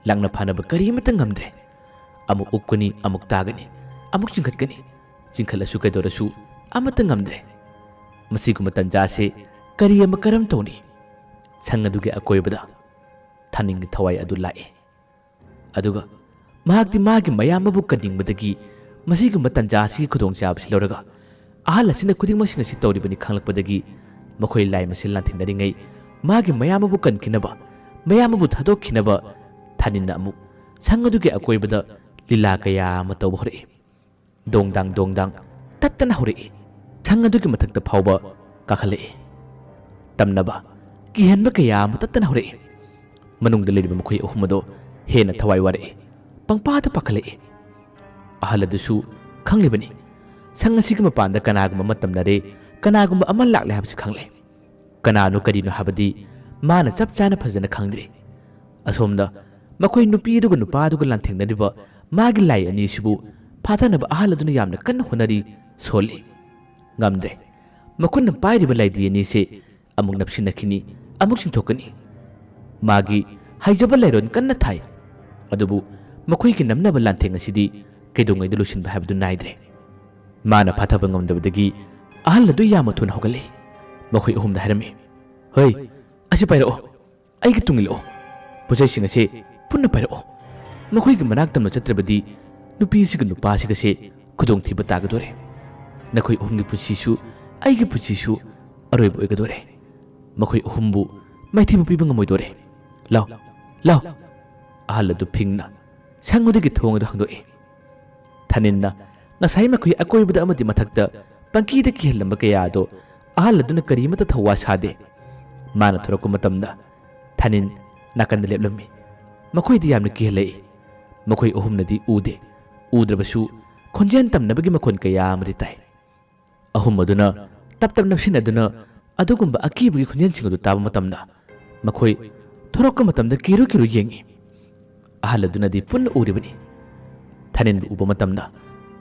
ꯂꯥꯛꯅ ꯐꯥꯅꯕ ꯀꯔꯤ ꯑꯃꯠꯇ ꯉꯝꯗ꯭ꯔꯦ꯫ ꯑꯃꯨꯛ ꯎꯞꯀꯅꯤ, ꯑꯃꯨꯛ ꯇꯥꯒꯅꯤ, ꯑꯃꯨꯛ ꯆꯤꯡꯈꯠꯀꯅꯤ꯫ ꯆꯤꯡꯈꯠꯂꯁꯨ ꯀꯩꯗꯧꯔꯁꯨ ꯑꯃꯠꯇ ꯉꯝꯗ꯭ꯔꯦ꯫ ꯃꯁꯤꯒꯨꯝꯕ ꯇꯟꯖꯥꯁꯦ ꯀꯔꯤ ꯑꯃ ꯀꯔꯝ ꯇꯧꯅꯤ? ꯁꯪ ꯑꯗꯨꯒꯤ ꯑꯀꯣꯏꯕꯗ ꯊꯥꯅꯤꯡꯒꯤ ꯊꯋꯥꯏ ꯑꯗꯨ ꯂꯥꯛꯏ꯫ ꯑꯗꯨꯒ ꯃꯍꯥꯛꯇꯤ ꯃꯥꯒꯤ ꯃꯌꯥꯝꯕꯕꯨ ꯀꯟꯅꯤꯡꯕꯗꯒꯤ ꯃꯁꯤꯒꯨꯝꯕ ꯇꯟꯖꯥ ꯑꯁꯤꯒꯤ ꯈꯨꯗꯣꯡꯆꯥꯕꯁꯤ ꯂꯧꯔꯒ ꯑꯍꯜ ꯑꯁꯤꯅ ꯈꯨꯗꯤꯡꯃꯛꯁꯤꯡ ꯑꯁꯤ ꯇꯧꯔꯤꯕꯅꯤ ꯈꯪꯂꯛꯄꯗꯒꯤ ꯃꯈꯣꯏ ꯂꯥꯏ ꯃꯁꯦꯜ ꯂꯥꯟꯊꯦꯡꯅꯔꯤꯉꯩ ꯃꯥꯒꯤ ꯃꯌꯥꯝꯕꯕꯨ ꯀꯟꯈꯤꯅꯕ, ꯃꯌꯥꯝꯕꯕꯨ ꯊꯥꯗꯣꯛꯈꯤꯅꯕ ꯊꯥꯅꯤꯟꯅ ꯑꯃꯨꯛ ꯁꯪ ꯑꯗꯨꯒꯤ ꯑꯀꯣꯏꯕꯗ ꯂꯤꯂꯥ ꯀꯌꯥ ꯑꯃ ꯇꯧꯕ ꯍꯧꯔꯛꯏ꯫ ꯗꯣꯡꯗꯥꯡ ꯗꯣꯡꯗꯥꯡ ꯇꯠꯇꯅ ꯍꯧꯔꯛꯏ꯫ ꯁꯪ ꯑꯗꯨꯒꯤ ꯃꯊꯛꯇ ꯐꯥꯎꯕ ꯀꯥꯈꯠꯂꯛꯏ꯫ ꯇꯝꯅꯕ, ꯀꯤꯍꯟꯕ ꯀꯌꯥ ꯑꯃ ꯇꯠꯇꯅ ꯍꯧꯔꯛꯏ꯫ ꯃꯅꯨꯡꯗ ꯂꯩꯔꯤꯕ ꯃꯈꯣꯏ ꯑꯍꯨꯝ ꯑꯗꯣ ꯍꯦꯟꯅ ꯊꯋꯥꯏ ꯋꯥꯔꯛꯏ꯫ ꯄꯪꯄꯥꯗ ꯄꯥꯈꯠꯂꯛꯏ꯫ ꯑꯍꯜ ꯑꯗꯨꯁꯨ ꯈꯪꯂꯤꯕꯅꯤ꯫ ꯁꯪ ꯑꯁꯤꯒꯤ ꯃꯄꯥꯟꯗ ꯀꯅꯥꯒꯨꯝꯕ ꯑꯃ ꯇꯝꯅꯔꯦ, ꯀꯅꯥꯒꯨꯝꯕ ꯑꯃ ꯂꯥꯛꯂꯦ ꯍꯥꯏꯕꯁꯤ ꯈꯪꯂꯦ꯫ ꯀꯅꯥꯅꯣ ꯀꯔꯤꯅꯣ ꯍꯥꯏꯕꯗꯤ ꯃꯥꯅ ꯆꯞ ꯆꯥꯅ ꯐꯖꯅ ꯈꯪꯗ꯭ꯔꯤ꯫ ꯑꯁꯣꯝꯗ ꯃꯈꯣꯏ ꯅꯨꯄꯤ ꯑꯗꯨꯒ ꯅꯨꯄꯥ ꯑꯗꯨꯒ ꯂꯥꯟꯊꯦꯡꯅꯔꯤꯕ ꯃꯥꯒꯤ ꯂꯥꯏ ꯑꯅꯤꯁꯤꯕꯨ ꯐꯥꯊꯅꯕ ꯑꯍꯜ ꯑꯗꯨꯅ ꯌꯥꯝꯅ ꯀꯟꯅ ꯍꯣꯠꯅꯔꯤ, ꯁꯣꯜꯂꯤ꯫ ꯉꯝꯗ꯭ꯔꯦ꯫ ꯃꯈꯨꯠꯅ ꯄꯥꯏꯔꯤꯕ ꯂꯥꯏꯙꯤ ꯑꯅꯤꯁꯦ ꯑꯃꯨꯛ ꯅꯞꯁꯤꯟꯅꯈꯤꯅꯤ, ꯑꯃꯨꯛ ꯆꯤꯡꯊꯣꯛꯀꯅꯤ꯫ ꯃꯥꯒꯤ ꯍꯩꯖꯕ ꯂꯥꯏꯔꯣꯟ ꯀꯟꯅ ꯊꯥꯏ꯫ ꯑꯗꯨꯕꯨ ꯃꯈꯣꯏꯒꯤ ꯅꯝꯅꯕ ꯂꯥꯟꯊꯦꯡ ꯑꯁꯤꯗꯤ ꯀꯩꯗꯧꯉꯩꯗ ꯂꯣꯏꯁꯤꯟꯕ ꯍꯥꯏꯕꯗꯨ ꯅꯥꯏꯗ꯭ꯔꯦ꯫ ꯃꯥꯅ ꯐꯥꯊꯕ ꯉꯝꯗꯕꯗꯒꯤ ꯑꯍꯜ ꯑꯗꯨ ꯌꯥꯝꯅ ꯊꯨꯅ ꯍꯧꯒꯠꯂꯛꯏ꯫ ꯃꯈꯣꯏ ꯑꯍꯨꯝꯗ ꯍꯥꯏꯔꯝꯃꯤ, "ꯍꯣꯏ, ꯑꯁꯤ ꯄꯥꯏꯔꯛꯑꯣ, ꯑꯩꯒ ꯇꯨꯡ ꯏꯜꯂꯛꯑꯣ"꯫ ꯄꯣꯠꯆꯩꯁꯤꯡ ꯑꯁꯦ ꯄꯨꯟꯅ ꯄꯥꯏꯔꯛꯑꯣ꯫ ꯃꯈꯣꯏꯒꯤ ꯃꯅꯥꯛ ꯇꯝꯅ ꯆꯠꯇ꯭ꯔꯕꯗꯤ ꯅꯨꯄꯤꯁꯤꯒ ꯅꯨꯄꯥꯁꯤꯒꯁꯦ ꯈꯨꯗꯣꯡꯊꯤꯕ ꯇꯥꯒꯗꯣꯔꯦ꯫ ꯅꯈꯣꯏ ꯑꯍꯨꯝꯒꯤ ꯄꯨꯟꯁꯤꯁꯨ ꯑꯩꯒꯤ ꯄꯨꯟꯁꯤꯁꯨ ꯑꯔꯣꯏꯕ ꯑꯣꯏꯒꯗꯣꯔꯦ꯫ ꯃꯈꯣꯏ ꯑꯍꯨꯝꯕꯨ ꯃꯥꯏꯊꯤꯕ ꯄꯤꯕ ꯉꯝꯃꯣꯏꯗꯣꯔꯦ꯫ ꯂꯥꯎ, ꯂꯥꯎ!" ꯑꯍꯜ ꯑꯗꯨ ꯐꯤꯡꯅ ꯁꯪꯉꯨꯗꯒꯤ ꯊꯣꯡ ꯑꯗꯨ ꯍꯥꯡꯗꯣꯛꯏ꯫ ꯊꯥꯅꯤꯟꯅ ꯉꯁꯥꯏ ꯃꯈꯣꯏ ꯑꯀꯣꯏꯕꯗ ꯑꯃꯗꯤ ꯃꯊꯛꯇ ꯄꯪꯀꯤꯗ ꯀꯤꯍꯜꯂꯝꯕ ꯀꯌꯥ ꯑꯗꯣ ꯑꯍꯜ ꯑꯗꯨꯅ ꯀꯔꯤꯃꯠꯇ ꯊꯧꯋꯥ ꯁꯥꯗꯦ꯫ ꯃꯥꯅ ꯊꯣꯔꯛꯄ ꯃꯇꯝꯗ ꯊꯥꯅꯤꯟ ꯅꯥꯀꯟꯗ ꯂꯦꯞꯂꯝꯃꯤ꯫ ꯃꯈꯣꯏꯗꯤ ꯌꯥꯝꯅ ꯀꯤꯍꯜꯂꯛꯏ꯫ ꯃꯈꯣꯏ ꯑꯍꯨꯝꯅꯗꯤ ꯎꯗꯦ꯫ ꯎꯗ꯭ꯔꯕꯁꯨ ꯈꯣꯟꯖꯦꯜ ꯇꯝꯅꯕꯒꯤ ꯃꯈꯣꯟ ꯀꯌꯥ ꯑꯃꯗꯤ ꯇꯥꯏ꯫ ꯑꯍꯨꯝ ꯑꯗꯨꯅ ꯇꯞ ꯇꯞ ꯅꯞꯁꯤꯟꯅꯗꯨꯅ ꯑꯗꯨꯒꯨꯝꯕ ꯑꯀꯤꯕꯒꯤ ꯈꯣꯟꯖꯦꯜꯁꯤꯡ ꯑꯗꯨ ꯇꯥꯕ ꯃꯇꯝꯗ ꯃꯈꯣꯏ ꯊꯣꯔꯛꯄ ꯃꯇꯝꯗ ꯀꯤꯔꯨ ꯀꯤꯔꯨ ꯌꯦꯡꯏ꯫ ꯑꯍꯜ ꯑꯗꯨꯅꯗꯤ ꯄꯨꯟꯅ ꯎꯔꯤꯕꯅꯤ꯫ ꯊꯥꯅꯤꯟꯕꯨ ꯎꯕ ꯃꯇꯝꯗ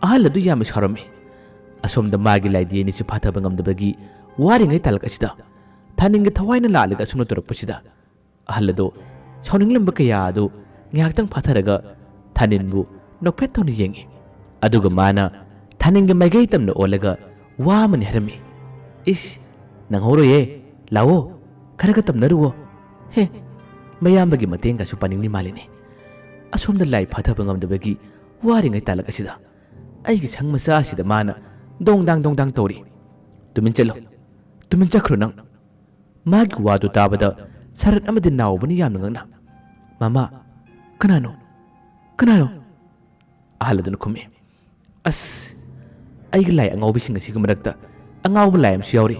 ꯑꯍꯜ ꯑꯗꯨ ꯌꯥꯝꯅ ꯁꯥꯎꯔꯝꯃꯤ꯫ ꯑꯁꯣꯝꯗ ꯃꯥꯒꯤ ꯂꯥꯏꯗꯤ ꯑꯅꯤꯁꯤ ꯐꯥꯊꯕ ꯉꯝꯗꯕꯒꯤ ꯋꯥꯔꯤꯉꯩ ꯇꯥꯂꯛ ꯑꯁꯤꯗ ꯊꯥꯅꯤꯟꯒꯤ ꯊꯋꯥꯏꯅ ꯂꯥꯜꯂꯒ ꯑꯁꯨꯝꯅ ꯇꯧꯔꯛꯄꯁꯤꯗ ꯑꯍꯜ ꯑꯗꯣ ꯁꯥꯎꯅꯤꯡꯂꯝꯕ ꯀꯌꯥ ꯑꯗꯨ ꯉꯥꯏꯍꯥꯛꯇꯪ ꯐꯥꯊꯔꯒ ꯊꯥꯅꯤꯟꯕꯨ ꯅꯣꯛꯐꯦꯠ ꯇꯧꯅ ꯌꯦꯡꯏ꯫ ꯑꯗꯨꯒ ꯃꯥꯅ ꯊꯥꯅꯤꯟꯒꯤ ꯃꯥꯏꯀꯩ ꯇꯝꯅ ꯑꯣꯜꯂꯒ ꯋꯥ ꯑꯃꯅꯤ ꯍꯥꯏꯔꯝꯃꯤ꯫ "ꯏꯁ, ꯅꯪꯍꯧꯔꯣꯏꯌꯦ꯫ ꯂꯥꯛꯑꯣ, ꯈꯔꯒ ꯇꯝꯅꯔꯨꯑꯣ꯫ ꯍꯦ, ꯃꯌꯥꯝꯕꯒꯤ ꯃꯇꯦꯡꯒꯁꯨ ꯄꯥꯅꯤꯡꯂꯤ ꯃꯥꯜꯂꯤꯅꯦ꯫ ꯑꯁꯣꯝꯗ ꯂꯥꯏ ꯐꯥꯊꯕ ꯉꯝꯗꯕꯒꯤ ꯋꯥꯔꯤꯉꯩ ꯇꯥꯂꯛ ꯑꯁꯤꯗ ꯑꯩꯒꯤ ꯁꯪ ꯃꯆꯥ ꯑꯁꯤꯗ ꯃꯥꯅ ꯗꯣꯡꯗꯥꯡ ꯗꯣꯡꯗꯥꯡ ꯇꯧꯔꯤ꯫ ꯇꯨꯃꯤꯟ ꯆꯠꯂꯣ, ꯇꯨꯃꯤꯟ ꯆꯠꯈ꯭ꯔꯣ ꯅꯪ꯫" ꯃꯥꯒꯤ ꯋꯥꯗꯨ ꯇꯥꯕꯗ ꯁꯔꯠ ꯑꯃꯗꯤ ꯅꯥꯎꯕꯅ ꯌꯥꯝꯅ ꯉꯛꯅ, "ꯃꯃꯥ, ꯀꯅꯥꯅꯣ? ꯀꯅꯥꯅꯣ?" ꯑꯍꯜ ꯑꯗꯨꯅ ꯈꯨꯝꯃꯤ, "ꯑꯁ, ꯑꯩꯒꯤ ꯂꯥꯏ ꯑꯉꯥꯎꯕꯤꯁꯤꯡ ꯑꯁꯤꯒꯤ ꯃꯔꯛꯇ ꯑꯉꯥꯎꯕ ꯂꯥꯏ ꯑꯃꯁꯨ ꯌꯥꯎꯔꯤ꯫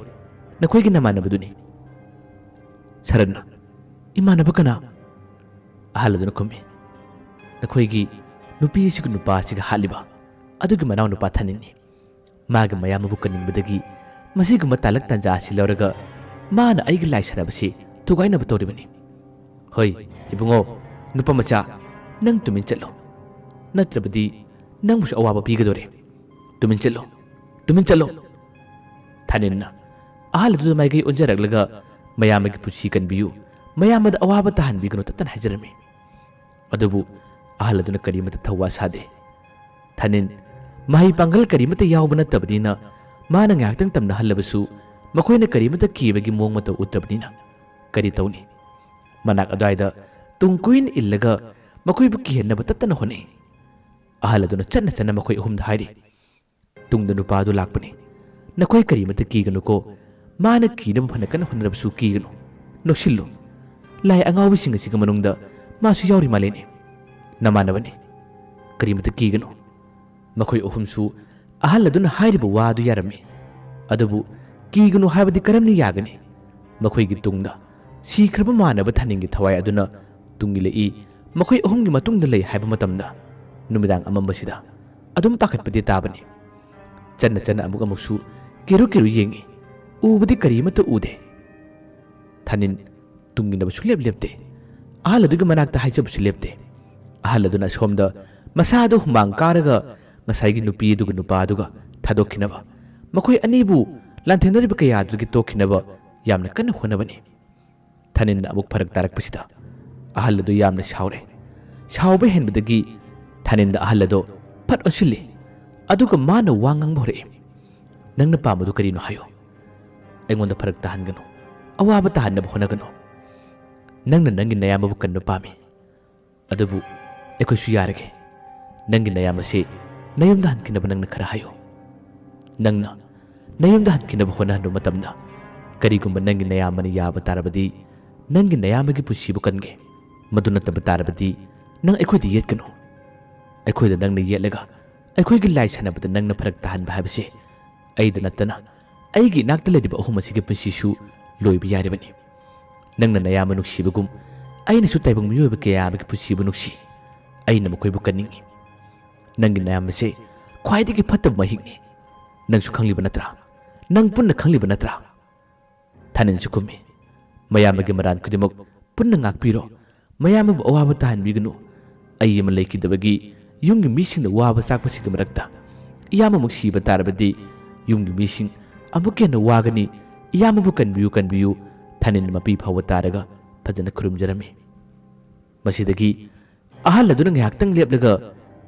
ꯅꯈꯣꯏꯒꯤ ꯅꯃꯥꯟꯅꯕꯗꯨꯅꯤ꯫" ꯁꯔꯠꯅ, "ꯏꯃꯥꯟꯅꯕ ꯀꯅꯥ?" ꯑꯍꯜ ꯑꯗꯨꯅ ꯈꯨꯝꯃꯤ, "ꯅꯈꯣꯏꯒꯤ ꯅꯨꯄꯤ ꯑꯁꯤꯒ ꯅꯨꯄꯥ ꯑꯁꯤꯒ ꯍꯥꯠꯂꯤꯕ ꯑꯗꯨꯒꯤ ꯃꯅꯥꯎ ꯅꯨꯄꯥ ꯊꯥꯅꯤꯟꯅꯤ꯫ ꯃꯥꯒꯤ ꯃꯌꯥꯝꯕꯕꯨ ꯀꯟꯅꯤꯡꯕꯗꯒꯤ ꯃꯁꯤꯒꯨꯝꯕ ꯇꯥꯂꯛ ꯇꯥꯟꯖꯥ ꯑꯁꯤ ꯂꯧꯔꯒ ꯃꯥꯅ ꯑꯩꯒꯤ ꯂꯥꯏ ꯁꯥꯟꯅꯕꯁꯤ ꯊꯨꯒꯥꯏꯅꯕ ꯇꯧꯔꯤꯕꯅꯤ꯫ ꯍꯣꯏ, ꯏꯕꯨꯡꯉꯣ, ꯅꯨꯄꯥ ꯃꯆꯥ, ꯅꯪ ꯇꯨꯃꯤꯟ ꯆꯠꯂꯣ꯫ ꯅꯠꯇ꯭ꯔꯕꯗꯤ ꯅꯪꯕꯨꯁꯨ ꯑꯋꯥꯕ ꯄꯤꯒꯗꯣꯔꯦ꯫ ꯇꯨꯃꯤꯟ ꯆꯠꯂꯣ, ꯇꯨꯃꯤꯟ ꯆꯠꯂꯣ꯫" ꯊꯥꯅꯤꯟꯅ ꯑꯍꯜ ꯑꯗꯨꯗ ꯃꯥꯏꯀꯩ ꯑꯣꯟꯖꯔꯛꯂꯒ, "ꯃꯌꯥꯝꯕꯒꯤ ꯄꯨꯟꯁꯤ ꯀꯟꯕꯤꯌꯨ, ꯃꯌꯥꯝꯕꯗ ꯑꯋꯥꯕ ꯇꯥꯍꯟꯕꯤꯒꯅꯨ" ꯇꯠꯇꯅ ꯍꯥꯏꯖꯔꯝꯃꯤ꯫ ꯑꯗꯨꯕꯨ ꯑꯍꯜ ꯑꯗꯨꯅ ꯀꯔꯤꯃꯠꯇ ꯊꯧꯋꯥ ꯁꯥꯗꯦ꯫ ꯊꯥꯅꯤꯟ ꯃꯍꯩ ꯄꯥꯡꯒꯜ ꯀꯔꯤꯃꯠꯇ ꯌꯥꯎꯕ ꯅꯠꯇꯕꯅꯤꯅ, ꯃꯥꯅ ꯉꯥꯏꯍꯥꯛꯇꯪ ꯇꯝꯅꯍꯜꯂꯕꯁꯨ ꯃꯈꯣꯏꯅ ꯀꯔꯤꯃꯠꯇ ꯀꯤꯕꯒꯤ ꯃꯑꯣꯡ ꯃꯇꯧ ꯎꯠꯇ꯭ꯔꯕꯅꯤꯅ ꯀꯔꯤ ꯇꯧꯅꯤ? ꯃꯅꯥꯛ ꯑꯗꯨꯋꯥꯏꯗ ꯇꯨꯡ ꯀꯣꯏꯅ ꯏꯜꯂꯒ ꯃꯈꯣꯏꯕꯨ ꯀꯤꯍꯟꯅꯕ ꯇꯠꯇꯅ ꯍꯣꯠꯅꯩ꯫ ꯑꯍꯜ ꯑꯗꯨꯅ ꯆꯠꯅ ꯆꯠꯅ ꯃꯈꯣꯏ ꯑꯍꯨꯝꯗ ꯍꯥꯏꯔꯤ, "ꯇꯨꯡꯗ ꯅꯨꯄꯥ ꯑꯗꯨ ꯂꯥꯛꯄꯅꯤ꯫ ꯅꯈꯣꯏ ꯀꯔꯤꯃꯇ ꯀꯤꯒꯅꯨꯀꯣ꯫ ꯃꯥꯅ ꯀꯤꯅꯕ ꯐꯅ ꯀꯟꯅ ꯍꯣꯠꯅꯔꯕꯁꯨ ꯀꯤꯒꯅꯨ꯫ ꯅꯣꯛꯁꯤꯜꯂꯨ꯫ ꯂꯥꯏ ꯑꯉꯥꯎꯕꯁꯤꯡ ꯑꯁꯤꯒꯤ ꯃꯅꯨꯡꯗ ꯃꯥꯁꯨ ꯌꯥꯎꯔꯤ ꯃꯥꯜꯂꯦꯅꯦ꯫ ꯅꯃꯥꯟꯅꯕꯅꯤ꯫ ꯀꯔꯤꯃꯇ ꯀꯤꯒꯅꯨ꯫" ꯃꯈꯣꯏ ꯑꯍꯨꯝꯁꯨ ꯑꯍꯜ ꯑꯗꯨꯅ ꯍꯥꯏꯔꯤꯕ ꯋꯥ ꯑꯗꯨ ꯌꯥꯔꯝꯃꯤ꯫ ꯑꯗꯨꯕꯨ ꯀꯤꯒꯅꯨ ꯍꯥꯏꯕꯗꯤ ꯀꯔꯝꯅ ꯌꯥꯒꯅꯤ? ꯃꯈꯣꯏꯒꯤ ꯇꯨꯡꯗ ꯁꯤꯈ꯭ꯔꯕ ꯃꯥꯟꯅꯕ ꯊꯥꯅꯤꯡꯒꯤ ꯊꯋꯥꯏ ꯑꯗꯨꯅ ꯇꯨꯡ ꯏꯜꯂꯛꯏ꯫ ꯃꯈꯣꯏ ꯑꯍꯨꯝꯒꯤ ꯃꯇꯨꯡꯗ ꯂꯩ ꯍꯥꯏꯕ ꯃꯇꯝꯗ ꯅꯨꯃꯤꯗꯥꯡ ꯑꯃꯝꯕꯁꯤꯗ ꯑꯗꯨꯝ ꯄꯥꯈꯠꯄꯗꯤ ꯇꯥꯕꯅꯤ꯫ ꯆꯠꯅ ꯆꯠꯅ ꯑꯃꯨꯛ ꯑꯃꯨꯛꯁꯨ ꯀꯦꯔꯨ ꯀꯦꯔꯨ ꯌꯦꯡꯉꯤ꯫ ꯎꯕꯗꯤ ꯀꯔꯤꯃꯠꯇ ꯎꯗꯦ꯫ ꯊꯥꯅꯤꯟ ꯇꯨꯡ ꯏꯟꯅꯕ ꯁꯨꯡꯂꯦꯞ ꯂꯦꯞꯇꯦ꯫ ꯑꯍꯜ ꯑꯗꯨꯒꯤ ꯃꯅꯥꯛꯇ ꯍꯥꯏꯖꯕꯁꯨ ꯂꯦꯞꯇꯦ꯫ ꯑꯍꯜ ꯑꯗꯨꯅ ꯑꯁꯣꯝꯗ ꯃꯁꯥꯗ ꯍꯨꯃꯥꯡ ꯀꯥꯔꯒ ꯉꯁꯥꯏꯒꯤ ꯅꯨꯄꯤ ꯑꯗꯨꯒ ꯅꯨꯄꯥ ꯑꯗꯨꯒ ꯊꯥꯗꯣꯛꯈꯤꯅꯕ, ꯃꯈꯣꯏ ꯑꯅꯤꯕꯨ ꯂꯥꯟꯊꯦꯡꯅꯔꯤꯕ ꯀꯌꯥ ꯑꯗꯨꯗꯒꯤ ꯇꯣꯛꯈꯤꯅꯕ ꯌꯥꯝꯅ ꯀꯟꯅ ꯍꯣꯠꯅꯕꯅꯤ꯫ ꯊꯥꯅꯤꯟꯅ ꯑꯃꯨꯛ ꯐꯔꯛ ꯇꯥꯔꯛꯄꯁꯤꯗ ꯑꯍꯜ ꯑꯗꯨ ꯌꯥꯝꯅ ꯁꯥꯎꯔꯦ꯫ ꯁꯥꯎꯕ ꯍꯦꯟꯕꯗꯒꯤ ꯊꯥꯅꯤꯟꯗ ꯑꯍꯜ ꯑꯗꯨ ꯐꯠ ꯑꯣꯟꯁꯤꯜꯂꯤ꯫ ꯑꯗꯨꯒ ꯃꯥꯅ ꯋꯥ ꯉꯥꯡꯕ ꯍꯧꯔꯛꯏ꯫ "ꯅꯪꯅ ꯄꯥꯝꯕꯗꯨ ꯀꯔꯤꯅꯣ ꯍꯥꯏꯌꯨ꯫ ꯑꯩꯉꯣꯟꯗ ꯐꯔꯛ ꯇꯥꯍꯟꯒꯅꯨ꯫ ꯑꯋꯥꯕ ꯇꯥꯍꯟꯅꯕ ꯍꯣꯠꯅꯒꯅꯨ꯫ ꯅꯪꯅ ꯅꯪꯒꯤ ꯅꯌꯥꯝꯕꯕꯨ ꯀꯟꯕ ꯄꯥꯝꯃꯤ꯫ ꯑꯗꯨꯕꯨ ꯑꯩꯈꯣꯏꯁꯨ ꯌꯥꯔꯒꯦ꯫ ꯅꯪꯒꯤ ꯅꯌꯥꯝꯕꯁꯤ ꯅꯌꯨꯝꯗ ꯍꯟꯈꯤꯅꯕ ꯅꯪꯅ ꯈꯔ ꯍꯥꯏꯌꯨ꯫ ꯅꯪꯅ ꯅꯌꯨꯝꯗ ꯍꯟꯈꯤꯅꯕ ꯍꯣꯠꯅꯍꯟꯕ ꯃꯇꯝꯗ ꯀꯔꯤꯒꯨꯝꯕ ꯅꯪꯒꯤ ꯅꯌꯥꯝꯕꯅ ꯌꯥꯕ ꯇꯥꯔꯕꯗꯤ ꯅꯪꯒꯤ ꯅꯌꯥꯝꯕꯒꯤ ꯄꯨꯟꯁꯤꯕꯨ ꯀꯟꯒꯦ꯫ ꯃꯗꯨ ꯅꯠꯇꯕ ꯇꯥꯔꯕꯗꯤ ꯅꯪ ꯑꯩꯈꯣꯏꯗ ꯌꯦꯠꯀꯅꯨ꯫ ꯑꯩꯈꯣꯏꯗ ꯅꯪꯅ ꯌꯦꯠꯂꯒ ꯑꯩꯈꯣꯏꯒꯤ ꯂꯥꯏ ꯁꯥꯟꯅꯕꯗ ꯅꯪꯅ ꯐꯔꯛ ꯇꯥꯍꯟꯕ ꯍꯥꯏꯕꯁꯦ ꯑꯩꯗ ꯅꯠꯇꯅ ꯑꯩꯒꯤ ꯏꯅꯥꯛꯇ ꯂꯩꯔꯤꯕ ꯑꯍꯨꯝ ꯑꯁꯤꯒꯤ ꯄꯨꯟꯁꯤꯁꯨ ꯂꯣꯏꯕ ꯌꯥꯔꯤꯕꯅꯤ꯫ ꯅꯪꯅ ꯅꯌꯥꯝꯕ ꯅꯨꯡꯁꯤꯕꯒꯨꯝ ꯑꯩꯅꯁꯨ ꯇꯥꯏꯕꯪ ꯃꯤꯑꯣꯏꯕ ꯀꯌꯥ ꯑꯃꯒꯤ ꯄꯨꯟꯁꯤꯕꯨ ꯅꯨꯡꯁꯤ꯫ ꯑꯩꯅ ꯃꯈꯣꯏꯕꯨ ꯀꯟꯅꯤꯡꯏ꯫ ꯅꯪꯒꯤ ꯅꯌꯥꯝꯕꯁꯦ ꯈ꯭ꯋꯥꯏꯗꯒꯤ ꯐꯠꯇꯕ ꯃꯍꯤꯛꯅꯤ꯫ ꯅꯪꯁꯨ ꯈꯪꯂꯤꯕ ꯅꯠꯇ꯭ꯔꯥ? ꯅꯪ ꯄꯨꯟꯅ ꯈꯪꯂꯤꯕ ꯅꯠꯇ꯭ꯔꯥ?" ꯊꯥꯅꯤꯟꯁꯨ ꯈꯨꯝꯃꯤ, "ꯃꯌꯥꯝꯕꯒꯤ ꯃꯔꯥꯟ ꯈꯨꯗꯤꯡꯃꯛ ꯄꯨꯟꯅ ꯉꯥꯛꯄꯤꯔꯣ꯫ ꯃꯌꯥꯝꯕꯕꯨ ꯑꯋꯥꯕ ꯇꯥꯍꯟꯕꯤꯒꯅꯨ꯫ ꯑꯩ ꯑꯃ ꯂꯩꯈꯤꯗꯕꯒꯤ ꯌꯨꯝꯒꯤ ꯃꯤꯁꯤꯡꯅ ꯋꯥꯕ ꯆꯥꯛꯄꯁꯤꯒꯤ ꯃꯔꯛꯇ ꯏꯌꯥꯝꯕꯃꯨꯛ ꯁꯤꯕ ꯇꯥꯔꯕꯗꯤ ꯌꯨꯝꯒꯤ ꯃꯤꯁꯤꯡ ꯑꯃꯨꯛꯀ ꯍꯦꯟꯅ ꯋꯥꯒꯅꯤ꯫ ꯏꯌꯥꯝꯕꯕꯨ ꯀꯟꯕꯤꯌꯨ, ꯀꯟꯕꯤꯌꯨ꯫" ꯊꯥꯅꯤꯟ ꯃꯄꯤ ꯐꯥꯎꯕ ꯇꯥꯔꯒ ꯐꯖꯅ ꯈꯨꯔꯨꯝꯖꯔꯝꯃꯤ꯫ ꯃꯁꯤꯗꯒꯤ ꯑꯍꯜ ꯑꯗꯨꯅ ꯉꯥꯏꯍꯥꯛꯇꯪ ꯂꯦꯞꯂꯒ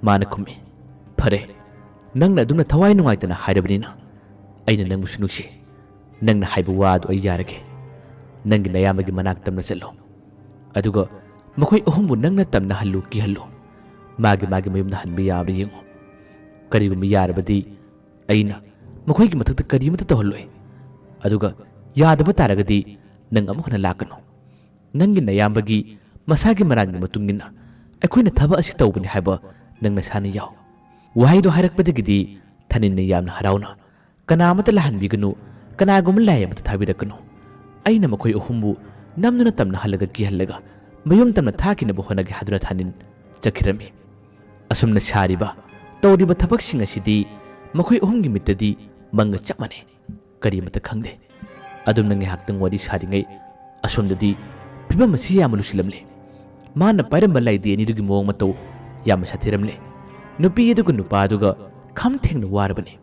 ꯃꯥꯅ ꯈꯨꯝꯃꯤ, "ꯐꯔꯦ, ꯅꯪꯅ ꯑꯗꯨꯝꯅ ꯊꯋꯥꯏ ꯅꯨꯡꯉꯥꯏꯇꯅ ꯍꯥꯏꯔꯕꯅꯤꯅ ꯑꯩꯅ ꯅꯪꯕꯨꯁꯨ ꯅꯨꯡꯁꯤ꯫ ꯅꯪꯅ ꯍꯥꯏꯕ ꯋꯥ ꯑꯗꯨ ꯑꯩ ꯌꯥꯔꯒꯦ꯫ ꯅꯪꯒꯤ ꯅꯌꯥꯝꯕꯒꯤ ꯃꯅꯥꯛ ꯇꯝꯅ ꯆꯠꯂꯣ꯫ ꯑꯗꯨꯒ ꯃꯈꯣꯏ ꯑꯍꯨꯝꯕꯨ ꯅꯪꯅ ꯇꯝꯅꯍꯜꯂꯨ, ꯀꯤꯍꯜꯂꯨ꯫ ꯃꯥꯒꯤ ꯃꯥꯒꯤ ꯃꯌꯨꯝꯗ ꯍꯟꯕ ꯌꯥꯕ꯭ꯔꯥ ꯌꯦꯡꯉꯨ꯫ ꯀꯔꯤꯒꯨꯝꯕ ꯌꯥꯔꯕꯗꯤ ꯑꯩꯅ ꯃꯈꯣꯏꯒꯤ ꯃꯊꯛꯇ ꯀꯔꯤꯃꯠꯇ ꯇꯧꯍꯜꯂꯣꯏ꯫ ꯑꯗꯨꯒ ꯌꯥꯗꯕ ꯇꯥꯔꯒꯗꯤ ꯅꯪ ꯑꯃꯨꯛ ꯍꯟꯅ ꯂꯥꯛꯀꯅꯨ꯫ ꯅꯪꯒꯤ ꯅꯌꯥꯝꯕꯒꯤ ꯃꯁꯥꯒꯤ ꯃꯔꯥꯟꯒꯤ ꯃꯇꯨꯡ ꯏꯟꯅ ꯑꯩꯈꯣꯏꯅ ꯊꯕꯛ ꯑꯁꯤ ꯇꯧꯕꯅꯤ ꯍꯥꯏꯕ ꯅꯪ ꯅꯁꯥꯅ ꯌꯥꯎ꯫ ꯋꯥꯍꯩꯗꯣ ꯍꯥꯏꯔꯛꯄꯗꯒꯤꯗꯤ ꯊꯥꯅꯤꯟꯅ ꯌꯥꯝꯅ ꯍꯔꯥꯎꯅ, "ꯀꯅꯥ ꯑꯃꯠꯇ ꯂꯥꯛꯍꯟꯕꯤꯒꯅꯨ, ꯀꯅꯥꯒꯨꯝꯕ ꯂꯥꯏ ꯑꯃꯠꯇ ꯊꯥꯕꯤꯔꯛꯀꯅꯨ꯫ ꯑꯩꯅ ꯃꯈꯣꯏ ꯑꯍꯨꯝꯕꯨ ꯅꯝꯗꯨꯅ ꯇꯝꯅꯍꯜꯂꯒ ꯀꯤꯍꯜꯂꯒ ꯃꯌꯨꯝ ꯇꯝꯅ ꯊꯥꯈꯤꯅꯕ ꯍꯣꯠꯅꯒꯦ" ꯍꯥꯏꯗꯨꯅ ꯊꯥꯅꯤꯟ ꯆꯠꯈꯤꯔꯝꯃꯤ꯫ ꯑꯁꯨꯝꯅ ꯁꯥꯔꯤꯕ, ꯇꯧꯔꯤꯕ ꯊꯕꯛꯁꯤꯡ ꯑꯁꯤꯗꯤ ꯃꯈꯣꯏ ꯑꯍꯨꯝꯒꯤ ꯃꯤꯠꯇꯗꯤ ꯃꯪꯒ ꯆꯞ ꯃꯥꯟꯅꯩ꯫ ꯀꯔꯤꯃꯠꯇ ꯈꯪꯗꯦ꯫ ꯑꯗꯨꯝꯅ ꯉꯥꯏꯍꯥꯛꯇꯪ ꯋꯥꯔꯤ ꯁꯥꯔꯤꯉꯩ ꯑꯁꯣꯝꯗꯗꯤ ꯐꯤꯕꯝ ꯑꯁꯤ ꯌꯥꯝꯅ ꯂꯨꯁꯤꯜꯂꯝꯂꯦ꯫ ꯃꯥꯅ ꯄꯥꯏꯔꯝꯕ ꯂꯥꯏꯗꯤ ꯑꯅꯤꯗꯨꯒꯤ ꯃꯑꯣꯡ ꯃꯇꯧ ꯌꯥꯝꯅ ꯁꯥꯊꯤꯔꯝꯂꯦ꯫ ꯅꯨꯄꯤ ꯑꯗꯨꯒ ꯅꯨꯄꯥ ꯑꯗꯨꯒ ꯈꯝ ꯊꯦꯡꯅ ꯋꯥꯔꯕꯅꯤ꯫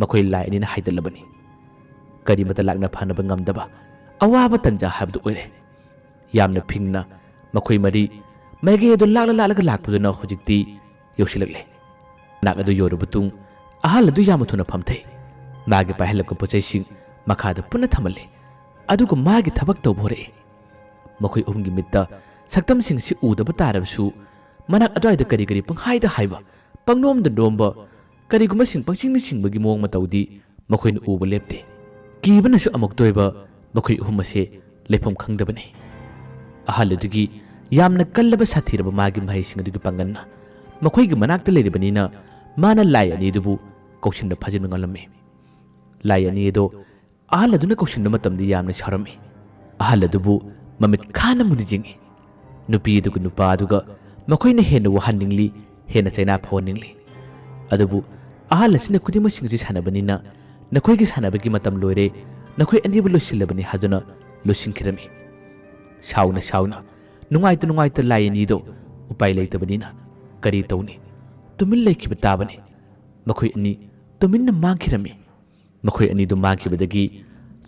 ꯃꯈꯣꯏ ꯂꯥꯏ ꯑꯅꯤꯅ ꯍꯥꯏꯗꯠꯂꯕꯅꯤ꯫ ꯀꯔꯤꯃꯠꯇ ꯂꯥꯛꯅ ꯐꯅꯕ ꯉꯝꯗꯕ ꯑꯋꯥꯕ ꯇꯟꯖꯥ ꯍꯥꯏꯕꯗꯨ ꯑꯣꯏꯔꯦ꯫ ꯌꯥꯝꯅ ꯐꯤꯡꯅ ꯃꯈꯣꯏ ꯃꯔꯤ ꯃꯥꯏꯀꯩ ꯑꯗꯨ ꯂꯥꯛꯂ ꯂꯥꯛꯂꯒ ꯂꯥꯛꯄꯗꯨꯅ ꯍꯧꯖꯤꯛꯇꯤ ꯌꯧꯁꯤꯜꯂꯛꯂꯦ꯫ ꯃꯅꯥꯛ ꯑꯗꯨ ꯌꯧꯔꯕ ꯃꯇꯨꯡ ꯑꯍꯜ ꯑꯗꯨ ꯌꯥꯝꯅ ꯊꯨꯅ ꯐꯝꯊꯩ꯫ ꯃꯥꯒꯤ ꯄꯥꯏꯍꯜꯂꯛꯄ ꯄꯣꯠꯆꯩꯁꯤꯡ ꯃꯈꯥꯗ ꯄꯨꯟꯅ ꯊꯝꯍꯜꯂꯤ꯫ ꯑꯗꯨꯒ ꯃꯥꯒꯤ ꯊꯕꯛ ꯇꯧꯕ ꯍꯧꯔꯛꯏ꯫ ꯃꯈꯣꯏ ꯑꯍꯨꯝꯒꯤ ꯃꯤꯠꯇ ꯁꯛꯇꯝꯁꯤꯡ ꯑꯁꯤ ꯎꯗꯕ ꯇꯥꯔꯕꯁꯨ ꯃꯅꯥꯛ ꯑꯗꯨꯋꯥꯏꯗ ꯀꯔꯤ ꯀꯔꯤ ꯄꯪꯍꯥꯏꯗ ꯍꯥꯏꯕ, ꯄꯪꯅꯣꯝꯗ ꯅꯣꯝꯕ, ꯀꯔꯤꯒꯨꯝꯕꯁꯤꯡ ꯄꯪꯁꯤꯡꯗ ꯁꯤꯡꯕꯒꯤ ꯃꯑꯣꯡ ꯃꯇꯧꯗꯤ ꯃꯈꯣꯏꯅ ꯎꯕ ꯂꯦꯞꯇꯦ꯫ ꯀꯤꯕꯅꯁꯨ ꯑꯃꯨꯛꯇ ꯑꯣꯏꯕ ꯃꯈꯣꯏ ꯑꯍꯨꯝ ꯑꯁꯦ ꯂꯩꯐꯝ ꯈꯪꯗꯕꯅꯤ꯫ ꯑꯍꯜ ꯑꯗꯨꯒꯤ ꯌꯥꯝꯅ ꯀꯜꯂꯕ ꯁꯥꯊꯤꯔꯕ ꯃꯥꯒꯤ ꯃꯍꯩꯁꯤꯡ ꯑꯗꯨꯒꯤ ꯄꯥꯡꯒꯜꯅ ꯃꯈꯣꯏꯒꯤ ꯃꯅꯥꯛꯇ ꯂꯩꯔꯤꯕꯅꯤꯅ ꯃꯥꯅ ꯂꯥꯏ ꯑꯅꯤ ꯑꯗꯨꯕꯨ ꯀꯧꯁꯤꯟꯕ ꯐꯥꯖꯤꯟꯕ ꯉꯝꯂꯝꯃꯤ꯫ ꯂꯥꯏ ꯑꯅꯤ ꯑꯗꯣ ꯑꯍꯜ ꯑꯗꯨꯅ ꯀꯧꯁꯤꯟꯕ ꯃꯇꯝꯗ ꯌꯥꯝꯅ ꯁꯥꯎꯔꯝꯃꯤ꯫ ꯑꯍꯜ ꯑꯗꯨꯕꯨ ꯃꯃꯤꯠ ꯈꯥꯅ ꯃꯨꯟꯅ ꯌꯦꯡꯉꯤ꯫ ꯅꯨꯄꯤ ꯑꯗꯨꯒ ꯅꯨꯄꯥ ꯑꯗꯨꯒ ꯃꯈꯣꯏꯅ ꯍꯦꯟꯅ ꯋꯥꯍꯟꯅꯤꯡꯂꯤ, ꯍꯦꯟꯅ ꯆꯩꯅꯥ ꯐꯥꯎꯍꯟꯅꯤꯡꯂꯤ꯫ ꯑꯗꯨꯕꯨ ꯑꯍꯜ ꯑꯁꯤꯅ ꯈꯨꯗꯤꯡꯃꯛꯁꯤꯡ ꯑꯁꯤ ꯁꯥꯟꯅꯕꯅꯤꯅ ꯅꯈꯣꯏꯒꯤ ꯁꯥꯟꯅꯕꯒꯤ ꯃꯇꯝ ꯂꯣꯏꯔꯦ, ꯅꯈꯣꯏ ꯑꯅꯤꯕꯨ ꯂꯣꯏꯁꯤꯜꯂꯕꯅꯤ ꯍꯥꯏꯗꯨꯅ ꯂꯣꯏꯁꯤꯟꯈꯤꯔꯝꯃꯤ꯫ ꯁꯥꯎꯅ ꯁꯥꯎꯅ, ꯅꯨꯡꯉꯥꯏꯇ ꯅꯨꯡꯉꯥꯏꯇ ꯂꯥꯏ ꯑꯅꯤꯗꯣ ꯎꯄꯥꯏ ꯂꯩꯇꯕꯅꯤꯅ ꯀꯔꯤ ꯇꯧꯅꯤ? ꯇꯨꯃꯤꯟ ꯂꯩꯈꯤꯕ ꯇꯥꯕꯅꯤ꯫ ꯃꯈꯣꯏ ꯑꯅꯤ ꯇꯨꯃꯤꯟꯅ ꯃꯥꯡꯈꯤꯔꯝꯃꯤ꯫ ꯃꯈꯣꯏ ꯑꯅꯤꯗꯨ ꯃꯥꯡꯈꯤꯕꯗꯒꯤ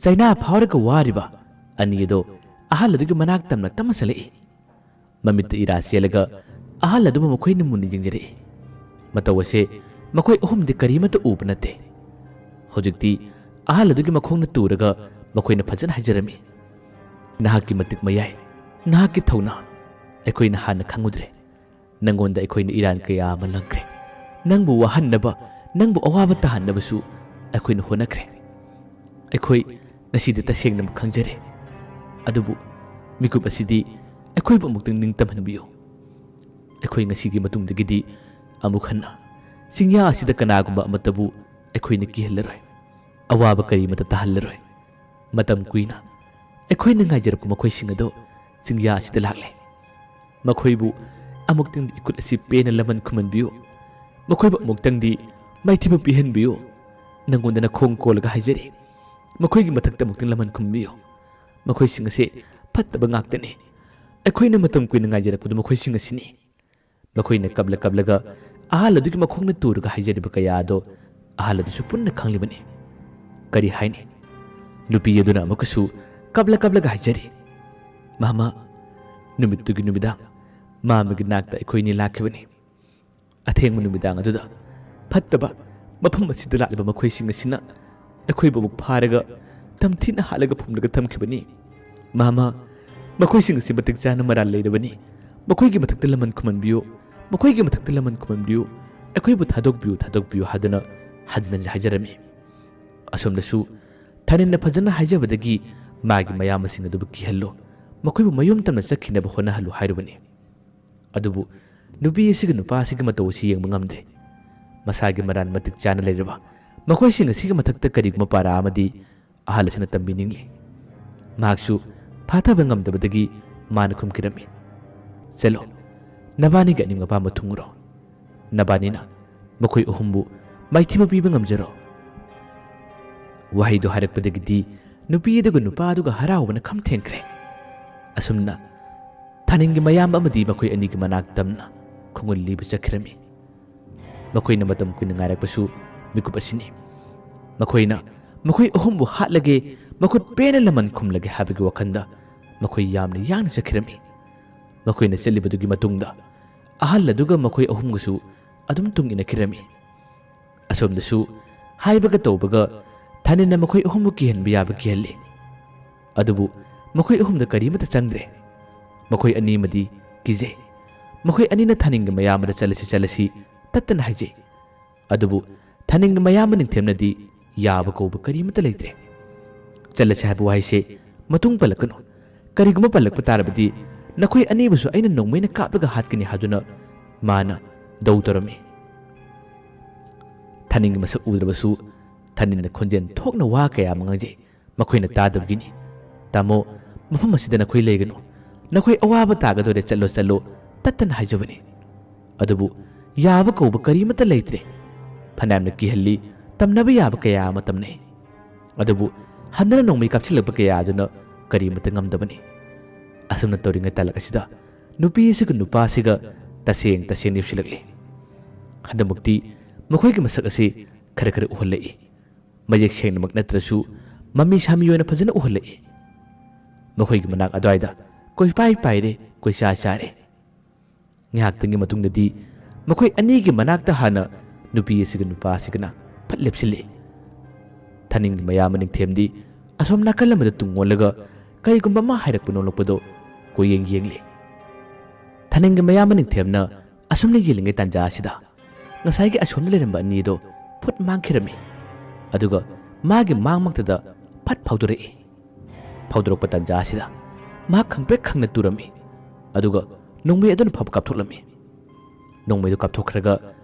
ꯆꯩꯅꯥ ꯐꯥꯎꯔꯒ ꯋꯥꯔꯤꯕ ꯑꯅꯤ ꯑꯗꯣ ꯑꯍꯜ ꯑꯗꯨꯒꯤ ꯃꯅꯥꯛ ꯇꯝꯅ ꯇꯝꯅ ꯆꯠꯂꯛꯏ꯫ ꯃꯃꯤꯠꯇ ꯏꯔꯥ ꯆꯦꯜꯂꯒ ꯑꯍꯜ ꯑꯗꯨꯕꯨ ꯃꯈꯣꯏꯅ ꯃꯨꯟꯅ ꯌꯦꯡꯖꯔꯛꯏ꯫ ꯃꯇꯧ ꯑꯁꯦ ꯃꯈꯣꯏ ꯑꯍꯨꯝꯗꯤ ꯀꯔꯤꯃꯠꯇ ꯎꯕ ꯅꯠꯇꯦ꯫ ꯍꯧꯖꯤꯛꯇꯤ ꯑꯍꯜ ꯑꯗꯨꯒꯤ ꯃꯈꯣꯡꯅ ꯇꯨꯔꯒ ꯃꯈꯣꯏꯅ ꯐꯖꯅ ꯍꯥꯏꯖꯔꯝꯃꯤ, "ꯅꯍꯥꯛꯀꯤ ꯃꯇꯤꯛ ꯃꯌꯥꯏ, ꯅꯍꯥꯛꯀꯤ ꯊꯧꯅꯥ, ꯑꯩꯈꯣꯏꯅ ꯍꯥꯟꯅ ꯈꯪꯉꯨꯗ꯭ꯔꯦ꯫ ꯅꯪꯉꯣꯟꯗ ꯑꯩꯈꯣꯏꯅ ꯏꯔꯥꯟ ꯀꯌꯥ ꯑꯃ ꯂꯪꯈ꯭ꯔꯦ꯫ ꯅꯪꯕꯨ ꯋꯥꯍꯟꯅꯕ, ꯅꯪꯕꯨ ꯑꯋꯥꯕ ꯇꯥꯍꯟꯅꯕꯁꯨ ꯑꯩꯈꯣꯏꯅ ꯍꯣꯠꯅꯈ꯭ꯔꯦ꯫ ꯑꯩꯈꯣꯏ ꯉꯁꯤꯗꯤ ꯇꯁꯦꯡꯅ ꯈꯪꯖꯔꯦ꯫ ꯑꯗꯨꯕꯨ ꯃꯤꯀꯨꯞ ꯑꯁꯤꯗꯤ ꯑꯩꯈꯣꯏꯕꯨ ꯑꯃꯨꯛꯇꯪ ꯅꯤꯡꯇꯝꯍꯟꯕꯤꯌꯨ꯫ ꯑꯩꯈꯣꯏ ꯉꯁꯤꯒꯤ ꯃꯇꯨꯡꯗꯒꯤꯗꯤ ꯑꯃꯨꯛ ꯍꯟꯅ ꯆꯤꯡꯌꯥ ꯑꯁꯤꯗ ꯀꯅꯥꯒꯨꯝꯕ ꯑꯃꯠꯇꯕꯨ ꯑꯩꯈꯣꯏꯅ ꯀꯤꯍꯜꯂꯔꯣꯏ꯫ ꯑꯋꯥꯕ ꯀꯔꯤꯃꯠꯇ ꯇꯥꯍꯜꯂꯔꯣꯏ꯫ ꯃꯇꯝ ꯀꯨꯏꯅ ꯑꯩꯈꯣꯏꯅ ꯉꯥꯏꯖꯔꯛꯄ ꯃꯈꯣꯏꯁꯤꯡ ꯑꯗꯣ ꯆꯤꯡꯌꯥ ꯑꯁꯤꯗ ꯂꯥꯛꯂꯦ꯫ ꯃꯈꯣꯏꯕꯨ ꯑꯃꯨꯛꯇꯪꯗꯤ ꯏꯀꯨꯠ ꯑꯁꯤ ꯄꯦꯟꯅ ꯂꯃꯟ ꯈꯨꯝꯍꯟꯕꯤꯌꯨ꯫ ꯃꯈꯣꯏꯕꯨ ꯑꯃꯨꯛꯇꯪꯗꯤ ꯃꯥꯏꯊꯤꯕ ꯄꯤꯍꯟꯕꯤꯌꯨ꯫ ꯅꯪꯉꯣꯟꯗ ꯅꯈꯣꯡ ꯀꯣꯜꯂꯒ ꯍꯥꯏꯖꯔꯤ, ꯃꯈꯣꯏꯒꯤ ꯃꯊꯛꯇ ꯑꯃꯨꯛꯇꯪ ꯂꯃꯟ ꯈꯨꯝꯕꯤꯌꯨ꯫ ꯃꯈꯣꯏꯁꯤꯡ ꯑꯁꯤ ꯐꯠꯇꯕ ꯉꯥꯛꯇꯅꯤ꯫ ꯑꯩꯈꯣꯏꯅ ꯃꯇꯝ ꯀꯨꯏꯅ ꯉꯥꯏꯖꯔꯛꯄꯗꯨ ꯃꯈꯣꯏꯁꯤꯡ ꯑꯁꯤꯅꯤ꯫ ꯃꯈꯣꯏꯅ ꯀꯞꯂ ꯀꯞꯂꯒ ꯑꯍꯜ ꯑꯗꯨꯒꯤ ꯃꯈꯣꯡꯅ ꯇꯨꯔꯒ ꯍꯥꯏꯖꯔꯤꯕ ꯀꯌꯥ ꯑꯗꯣ ꯑꯍꯜ ꯑꯗꯨꯁꯨ ꯄꯨꯟꯅ ꯈꯪꯂꯤꯕꯅꯤ꯫ ꯀꯔꯤ ꯍꯥꯏꯅꯤ? ꯅꯨꯄꯤ ꯑꯗꯨꯅ ꯑꯃꯨꯛꯀꯁꯨ ꯀꯞꯂ ꯀꯞꯂꯒ ꯍꯥꯏꯖꯔꯤ, "ꯃꯥꯃ, ꯅꯨꯃꯤꯠꯇꯨꯒꯤ ꯅꯨꯃꯤꯗꯥꯡ ꯃꯥꯃꯒꯤ ꯅꯥꯛꯇ ꯑꯩꯈꯣꯏꯅꯤ ꯂꯥꯛꯈꯤꯕꯅꯤ꯫ ꯑꯊꯦꯡꯕ ꯅꯨꯃꯤꯗꯥꯡ ꯑꯗꯨꯗ ꯐꯠꯇꯕ ꯃꯐꯝ ꯑꯁꯤꯗ ꯂꯥꯛꯂꯤꯕ ꯃꯈꯣꯏꯁꯤꯡ ꯑꯁꯤꯅ ꯑꯩꯈꯣꯏꯕꯨ ꯑꯃꯨꯛ ꯐꯥꯔꯒ ꯇꯝꯊꯤꯅ ꯍꯥꯠꯂꯒ ꯐꯨꯝꯂꯒ ꯊꯝꯈꯤꯕꯅꯤ꯫ ꯃꯥꯃ, ꯃꯈꯣꯏꯁꯤꯡ ꯑꯁꯤ ꯃꯇꯤꯛ ꯆꯥꯅ ꯃꯔꯥꯜ ꯂꯩꯔꯕꯅꯤ꯫ ꯃꯈꯣꯏꯒꯤ ꯃꯊꯛꯇ ꯂꯃꯟ ꯈꯨꯝꯍꯟꯕꯤꯌꯨ, ꯃꯈꯣꯏꯒꯤ ꯃꯊꯛꯇ ꯂꯃꯟ ꯈꯨꯝꯍꯟꯕꯤꯌꯨ꯫ ꯑꯩꯈꯣꯏꯕꯨ ꯊꯥꯗꯣꯛꯄꯤꯌꯨ, ꯊꯥꯗꯣꯛꯄꯤꯌꯨ" ꯍꯥꯏꯗꯨꯅ ꯍꯟꯖꯤꯟ ꯍꯟꯖꯤꯟ ꯍꯥꯏꯖꯔꯝꯃꯤ꯫ ꯑꯁꯣꯝꯗꯁꯨ ꯊꯥꯅꯤꯟꯅ ꯐꯖꯅ ꯍꯥꯏꯖꯕꯗꯒꯤ ꯃꯥꯒꯤ ꯃꯌꯥꯝꯕꯁꯤꯡ ꯑꯗꯨꯕꯨ ꯀꯤꯍꯜꯂꯨ, ꯃꯈꯣꯏꯕꯨ ꯃꯌꯨꯝ ꯇꯝꯅ ꯆꯠꯈꯤꯅꯕ ꯍꯣꯠꯅꯍꯜꯂꯨ ꯍꯥꯏꯔꯨꯕꯅꯤ꯫ ꯑꯗꯨꯕꯨ ꯅꯨꯄꯤ ꯑꯁꯤꯒ ꯅꯨꯄꯥ ꯑꯁꯤꯒꯤ ꯃꯇꯧ ꯑꯁꯤ ꯌꯦꯡꯕ ꯉꯝꯗ꯭ꯔꯦ꯫ ꯃꯁꯥꯒꯤ ꯃꯔꯥꯜ ꯃꯇꯤꯛ ꯆꯥꯅ ꯂꯩꯔꯕ ꯃꯈꯣꯏꯁꯤꯡ ꯑꯁꯤꯒꯤ ꯃꯊꯛꯇ ꯀꯔꯤꯒꯨꯝꯕ ꯄꯥꯔꯥ ꯑꯃꯗꯤ ꯑꯍꯜ ꯑꯁꯤꯅ ꯇꯝꯕꯤꯅꯤꯡꯂꯤ꯫ ꯃꯍꯥꯛꯁꯨ ꯐꯥꯊꯕ ꯉꯝꯗꯕꯗꯒꯤ ꯃꯥꯅ ꯈꯨꯝꯈꯤꯔꯝꯃꯤ, "ꯆꯠꯂꯣ, ꯅꯕꯥꯅꯤꯒꯤ ꯑꯅꯤꯡ ꯑꯄꯥꯝꯕ ꯊꯨꯡꯉꯨꯔꯣ꯫ ꯅꯕꯥꯅꯤꯅ ꯃꯈꯣꯏ ꯑꯍꯨꯝꯕꯨ ꯃꯥꯏꯊꯤꯕ ꯄꯤꯕ ꯉꯝꯖꯔꯣ"꯫ ꯋꯥꯍꯩꯗꯨ ꯍꯥꯏꯔꯛꯄꯗꯒꯤꯗꯤ ꯅꯨꯄꯤ ꯑꯗꯨꯒ ꯅꯨꯄꯥ ꯑꯗꯨꯒ ꯍꯔꯥꯎꯕꯅ ꯈꯝ ꯊꯦꯡꯈ꯭ꯔꯦ꯫ ꯑꯁꯨꯝꯅ ꯊꯥꯅꯤꯡꯒꯤ ꯃꯌꯥꯝꯕ ꯑꯃꯗꯤ ꯃꯈꯣꯏ ꯑꯅꯤꯒꯤ ꯃꯅꯥꯛ ꯇꯝꯅ ꯈꯣꯡꯒꯨꯜ ꯂꯤꯕ ꯆꯠꯈꯤꯔꯝꯃꯤ꯫ ꯃꯈꯣꯏꯅ ꯃꯇꯝ ꯀꯨꯏꯅ ꯉꯥꯏꯔꯛꯄꯁꯨ ꯃꯤꯀꯨꯞ ꯑꯁꯤꯅꯤ꯫ ꯃꯈꯣꯏꯅ ꯃꯈꯣꯏ ꯑꯍꯨꯝꯕꯨ ꯍꯥꯠꯂꯒꯦ, ꯃꯈꯨꯠ ꯄꯦꯟꯅ ꯂꯃꯟ ꯈꯨꯝꯂꯒꯦ ꯍꯥꯏꯕꯒꯤ ꯋꯥꯈꯜꯗ ꯃꯈꯣꯏ ꯌꯥꯝꯅ ꯌꯥꯡꯅ ꯆꯠꯈꯤꯔꯝꯃꯤ꯫ ꯃꯈꯣꯏꯅ ꯆꯠꯂꯤꯕꯗꯨꯒꯤ ꯃꯇꯨꯡꯗ ꯑꯍꯜ ꯑꯗꯨꯒ ꯃꯈꯣꯏ ꯑꯍꯨꯝꯒꯁꯨ ꯑꯗꯨꯝ ꯇꯨꯡ ꯏꯟꯅꯈꯤꯔꯝꯃꯤ꯫ ꯑꯁꯣꯝꯗꯁꯨ ꯍꯥꯏꯕꯒ ꯇꯧꯕꯒ ꯊꯥꯅꯤꯟꯅ ꯃꯈꯣꯏ ꯑꯍꯨꯝꯕꯨ ꯀꯤꯍꯟꯕ ꯌꯥꯕ ꯀꯤꯍꯜꯂꯤ꯫ ꯑꯗꯨꯕꯨ ꯃꯈꯣꯏ ꯑꯍꯨꯝꯗ ꯀꯔꯤꯃꯠꯇ ꯆꯪꯗ꯭ꯔꯦ꯫ ꯃꯈꯣꯏ ꯑꯅꯤꯃꯗꯤ ꯀꯤꯖꯩ꯫ ꯃꯈꯣꯏ ꯑꯅꯤꯅ ꯊꯥꯅꯤꯡꯒꯤ ꯃꯌꯥꯝꯕꯗ "ꯆꯠꯂꯁꯤ, ꯆꯠꯂꯁꯤ" ꯇꯠꯇꯅ ꯍꯥꯏꯖꯩ꯫ ꯑꯗꯨꯕꯨ ꯊꯥꯅꯤꯡꯒꯤ ꯃꯌꯥꯝꯕ ꯅꯤꯡꯊꯦꯝꯅꯗꯤ ꯌꯥꯕ ꯀꯧꯕ ꯀꯔꯤꯃꯠꯇ ꯂꯩꯇ꯭ꯔꯦ꯫ "ꯆꯠꯂꯁꯤ" ꯍꯥꯏꯕ ꯋꯥꯍꯩꯁꯦ ꯃꯇꯨꯡ ꯄꯜꯂꯛꯀꯅꯨ꯫ ꯀꯔꯤꯒꯨꯝꯕ ꯄꯜꯂꯛꯄ ꯇꯥꯔꯕꯗꯤ ꯅꯈꯣꯏ ꯑꯅꯤꯕꯨꯁꯨ ꯑꯩꯅ ꯅꯣꯡꯃꯩꯅ ꯀꯥꯞꯂꯒ ꯍꯥꯠꯀꯅꯤ ꯍꯥꯏꯗꯨꯅ ꯃꯥꯅ ꯗꯧ ꯇꯧꯔꯝꯃꯤ꯫ ꯊꯥꯅꯤꯡꯒꯤ ꯃꯁꯛ ꯎꯗ꯭ꯔꯕꯁꯨ ꯊꯥꯅꯤꯡꯅ ꯈꯣꯟꯖꯦꯜ ꯊꯣꯛꯅ ꯋꯥ ꯀꯌꯥ ꯑꯃ ꯉꯥꯡꯖꯩ꯫ ꯃꯈꯣꯏꯅ ꯇꯥꯗꯕꯒꯤꯅꯤ꯫ "ꯇꯥꯃꯣ, ꯃꯐꯝ ꯑꯁꯤꯗ ꯅꯈꯣꯏ ꯂꯩꯒꯅꯨ꯫ ꯅꯈꯣꯏ ꯑꯋꯥꯕ ꯇꯥꯒꯗꯧꯔꯦ, ꯆꯠꯂꯣ, ꯆꯠꯂꯣ" ꯇꯠꯇꯅ ꯍꯥꯏꯖꯕꯅꯤ꯫ ꯑꯗꯨꯕꯨ ꯌꯥꯕ ꯀꯧꯕ ꯀꯔꯤꯃꯠꯇ ꯂꯩꯇ꯭ꯔꯦ꯫ ꯐꯅꯌꯥꯝꯅ ꯀꯤꯍꯜꯂꯤ, ꯇꯝꯅꯕ ꯌꯥꯕ ꯀꯌꯥ ꯑꯃ ꯇꯝꯅꯩ꯫ ꯑꯗꯨꯕꯨ ꯍꯟꯗꯅ ꯅꯣꯡꯃꯩ ꯀꯥꯞꯁꯤꯜꯂꯛꯄ ꯀꯌꯥ ꯑꯗꯨꯅ ꯀꯔꯤꯃꯠꯇ ꯉꯝꯗꯕꯅꯤ꯫ ꯑꯁꯨꯝꯅ ꯇꯧꯔꯤꯉꯩ ꯇꯥꯂꯛ ꯑꯁꯤꯗ ꯅꯨꯄꯤ ꯑꯁꯤꯒ ꯅꯨꯄꯥ ꯑꯁꯤꯒ ꯇꯁꯦꯡ ꯇꯁꯦꯡ ꯅꯨꯡꯁꯤꯜꯂꯛꯂꯤ꯫ ꯍꯟꯗꯛꯃꯛꯇꯤ ꯃꯈꯣꯏꯒꯤ ꯃꯁꯛ ꯑꯁꯤ ꯈꯔ ꯈꯔ ꯎꯍꯜꯂꯛꯏ꯫ ꯃꯌꯦꯛ ꯁꯦꯡꯅꯃꯛ ꯅꯠꯇ꯭ꯔꯁꯨ ꯃꯃꯤ ꯁꯥꯃꯤ ꯑꯣꯏꯅ ꯐꯖꯅ ꯎꯍꯜꯂꯛꯏ꯫ ꯃꯈꯣꯏꯒꯤ ꯃꯅꯥꯛ ꯑꯗꯨꯋꯥꯏꯗ ꯀꯣꯏꯄꯥꯏ ꯄꯥꯏꯔꯦ, ꯀꯣꯏꯆꯥ ꯆꯥꯔꯦ꯫ ꯉꯥꯏꯍꯥꯛꯇꯪꯒꯤ ꯃꯇꯨꯡꯗꯗꯤ ꯃꯈꯣꯏ ꯑꯅꯤꯒꯤ ꯃꯅꯥꯛꯇ ꯍꯥꯟꯅ ꯅꯨꯄꯤ ꯑꯁꯤꯒ ꯅꯨꯄꯥ ꯑꯁꯤꯒꯅ ꯐꯠ ꯂꯦꯞꯁꯤꯜꯂꯤ꯫ ꯊꯥꯅꯤꯡꯒꯤ ꯃꯌꯥꯝꯕ ꯅꯤꯡꯊꯦꯝꯗꯤ ꯑꯁꯣꯝ ꯅꯥꯀꯜ ꯑꯃꯗ ꯇꯨꯡ ꯑꯣꯜꯂꯒ ꯀꯔꯤꯒꯨꯝꯕ ꯑꯃ ꯍꯥꯏꯔꯛꯄ ꯅꯣꯛꯂꯛꯄꯗꯣ ꯀꯣꯏꯌꯦꯡ ꯌꯦꯡꯂꯤ꯫ ꯊꯥꯅꯤꯡꯒꯤ ꯃꯌꯥꯝꯕ ꯅꯤꯡꯊꯦꯝꯅ ꯑꯁꯨꯝꯅ ꯌꯦꯡꯂꯤꯉꯩ ꯇꯥꯟꯖꯥ ꯑꯁꯤꯗ ꯉꯁꯥꯏꯒꯤ ꯑꯁꯣꯝꯗ ꯂꯩꯔꯝꯕ ꯑꯅꯤꯗꯣ ꯐꯨꯠ ꯃꯥꯡꯈꯤꯔꯝꯃꯤ꯫ ꯑꯗꯨꯒ ꯃꯥꯒꯤ ꯃꯥꯡꯃꯛꯇꯗ ꯐꯠ ꯐꯥꯎꯗꯣꯔꯛꯏ꯫ ꯐꯥꯎꯗꯣꯔꯛꯄ ꯇꯥꯟꯖꯥ ꯑꯁꯤꯗ ꯃꯍꯥꯛ ꯈꯪꯄ꯭ꯔꯦꯛ ꯈꯪꯅ ꯇꯨꯔꯝꯃꯤ꯫ ꯑꯗꯨꯒ ꯅꯣꯡꯃꯩ ꯑꯗꯨꯅ ꯐꯥꯎꯕ ꯀꯥꯞꯊꯣꯛꯂꯝꯃꯤ꯫ ꯅꯣꯡꯃꯩꯗꯨ ꯀꯥꯞꯊꯣꯛꯈ꯭ꯔꯒ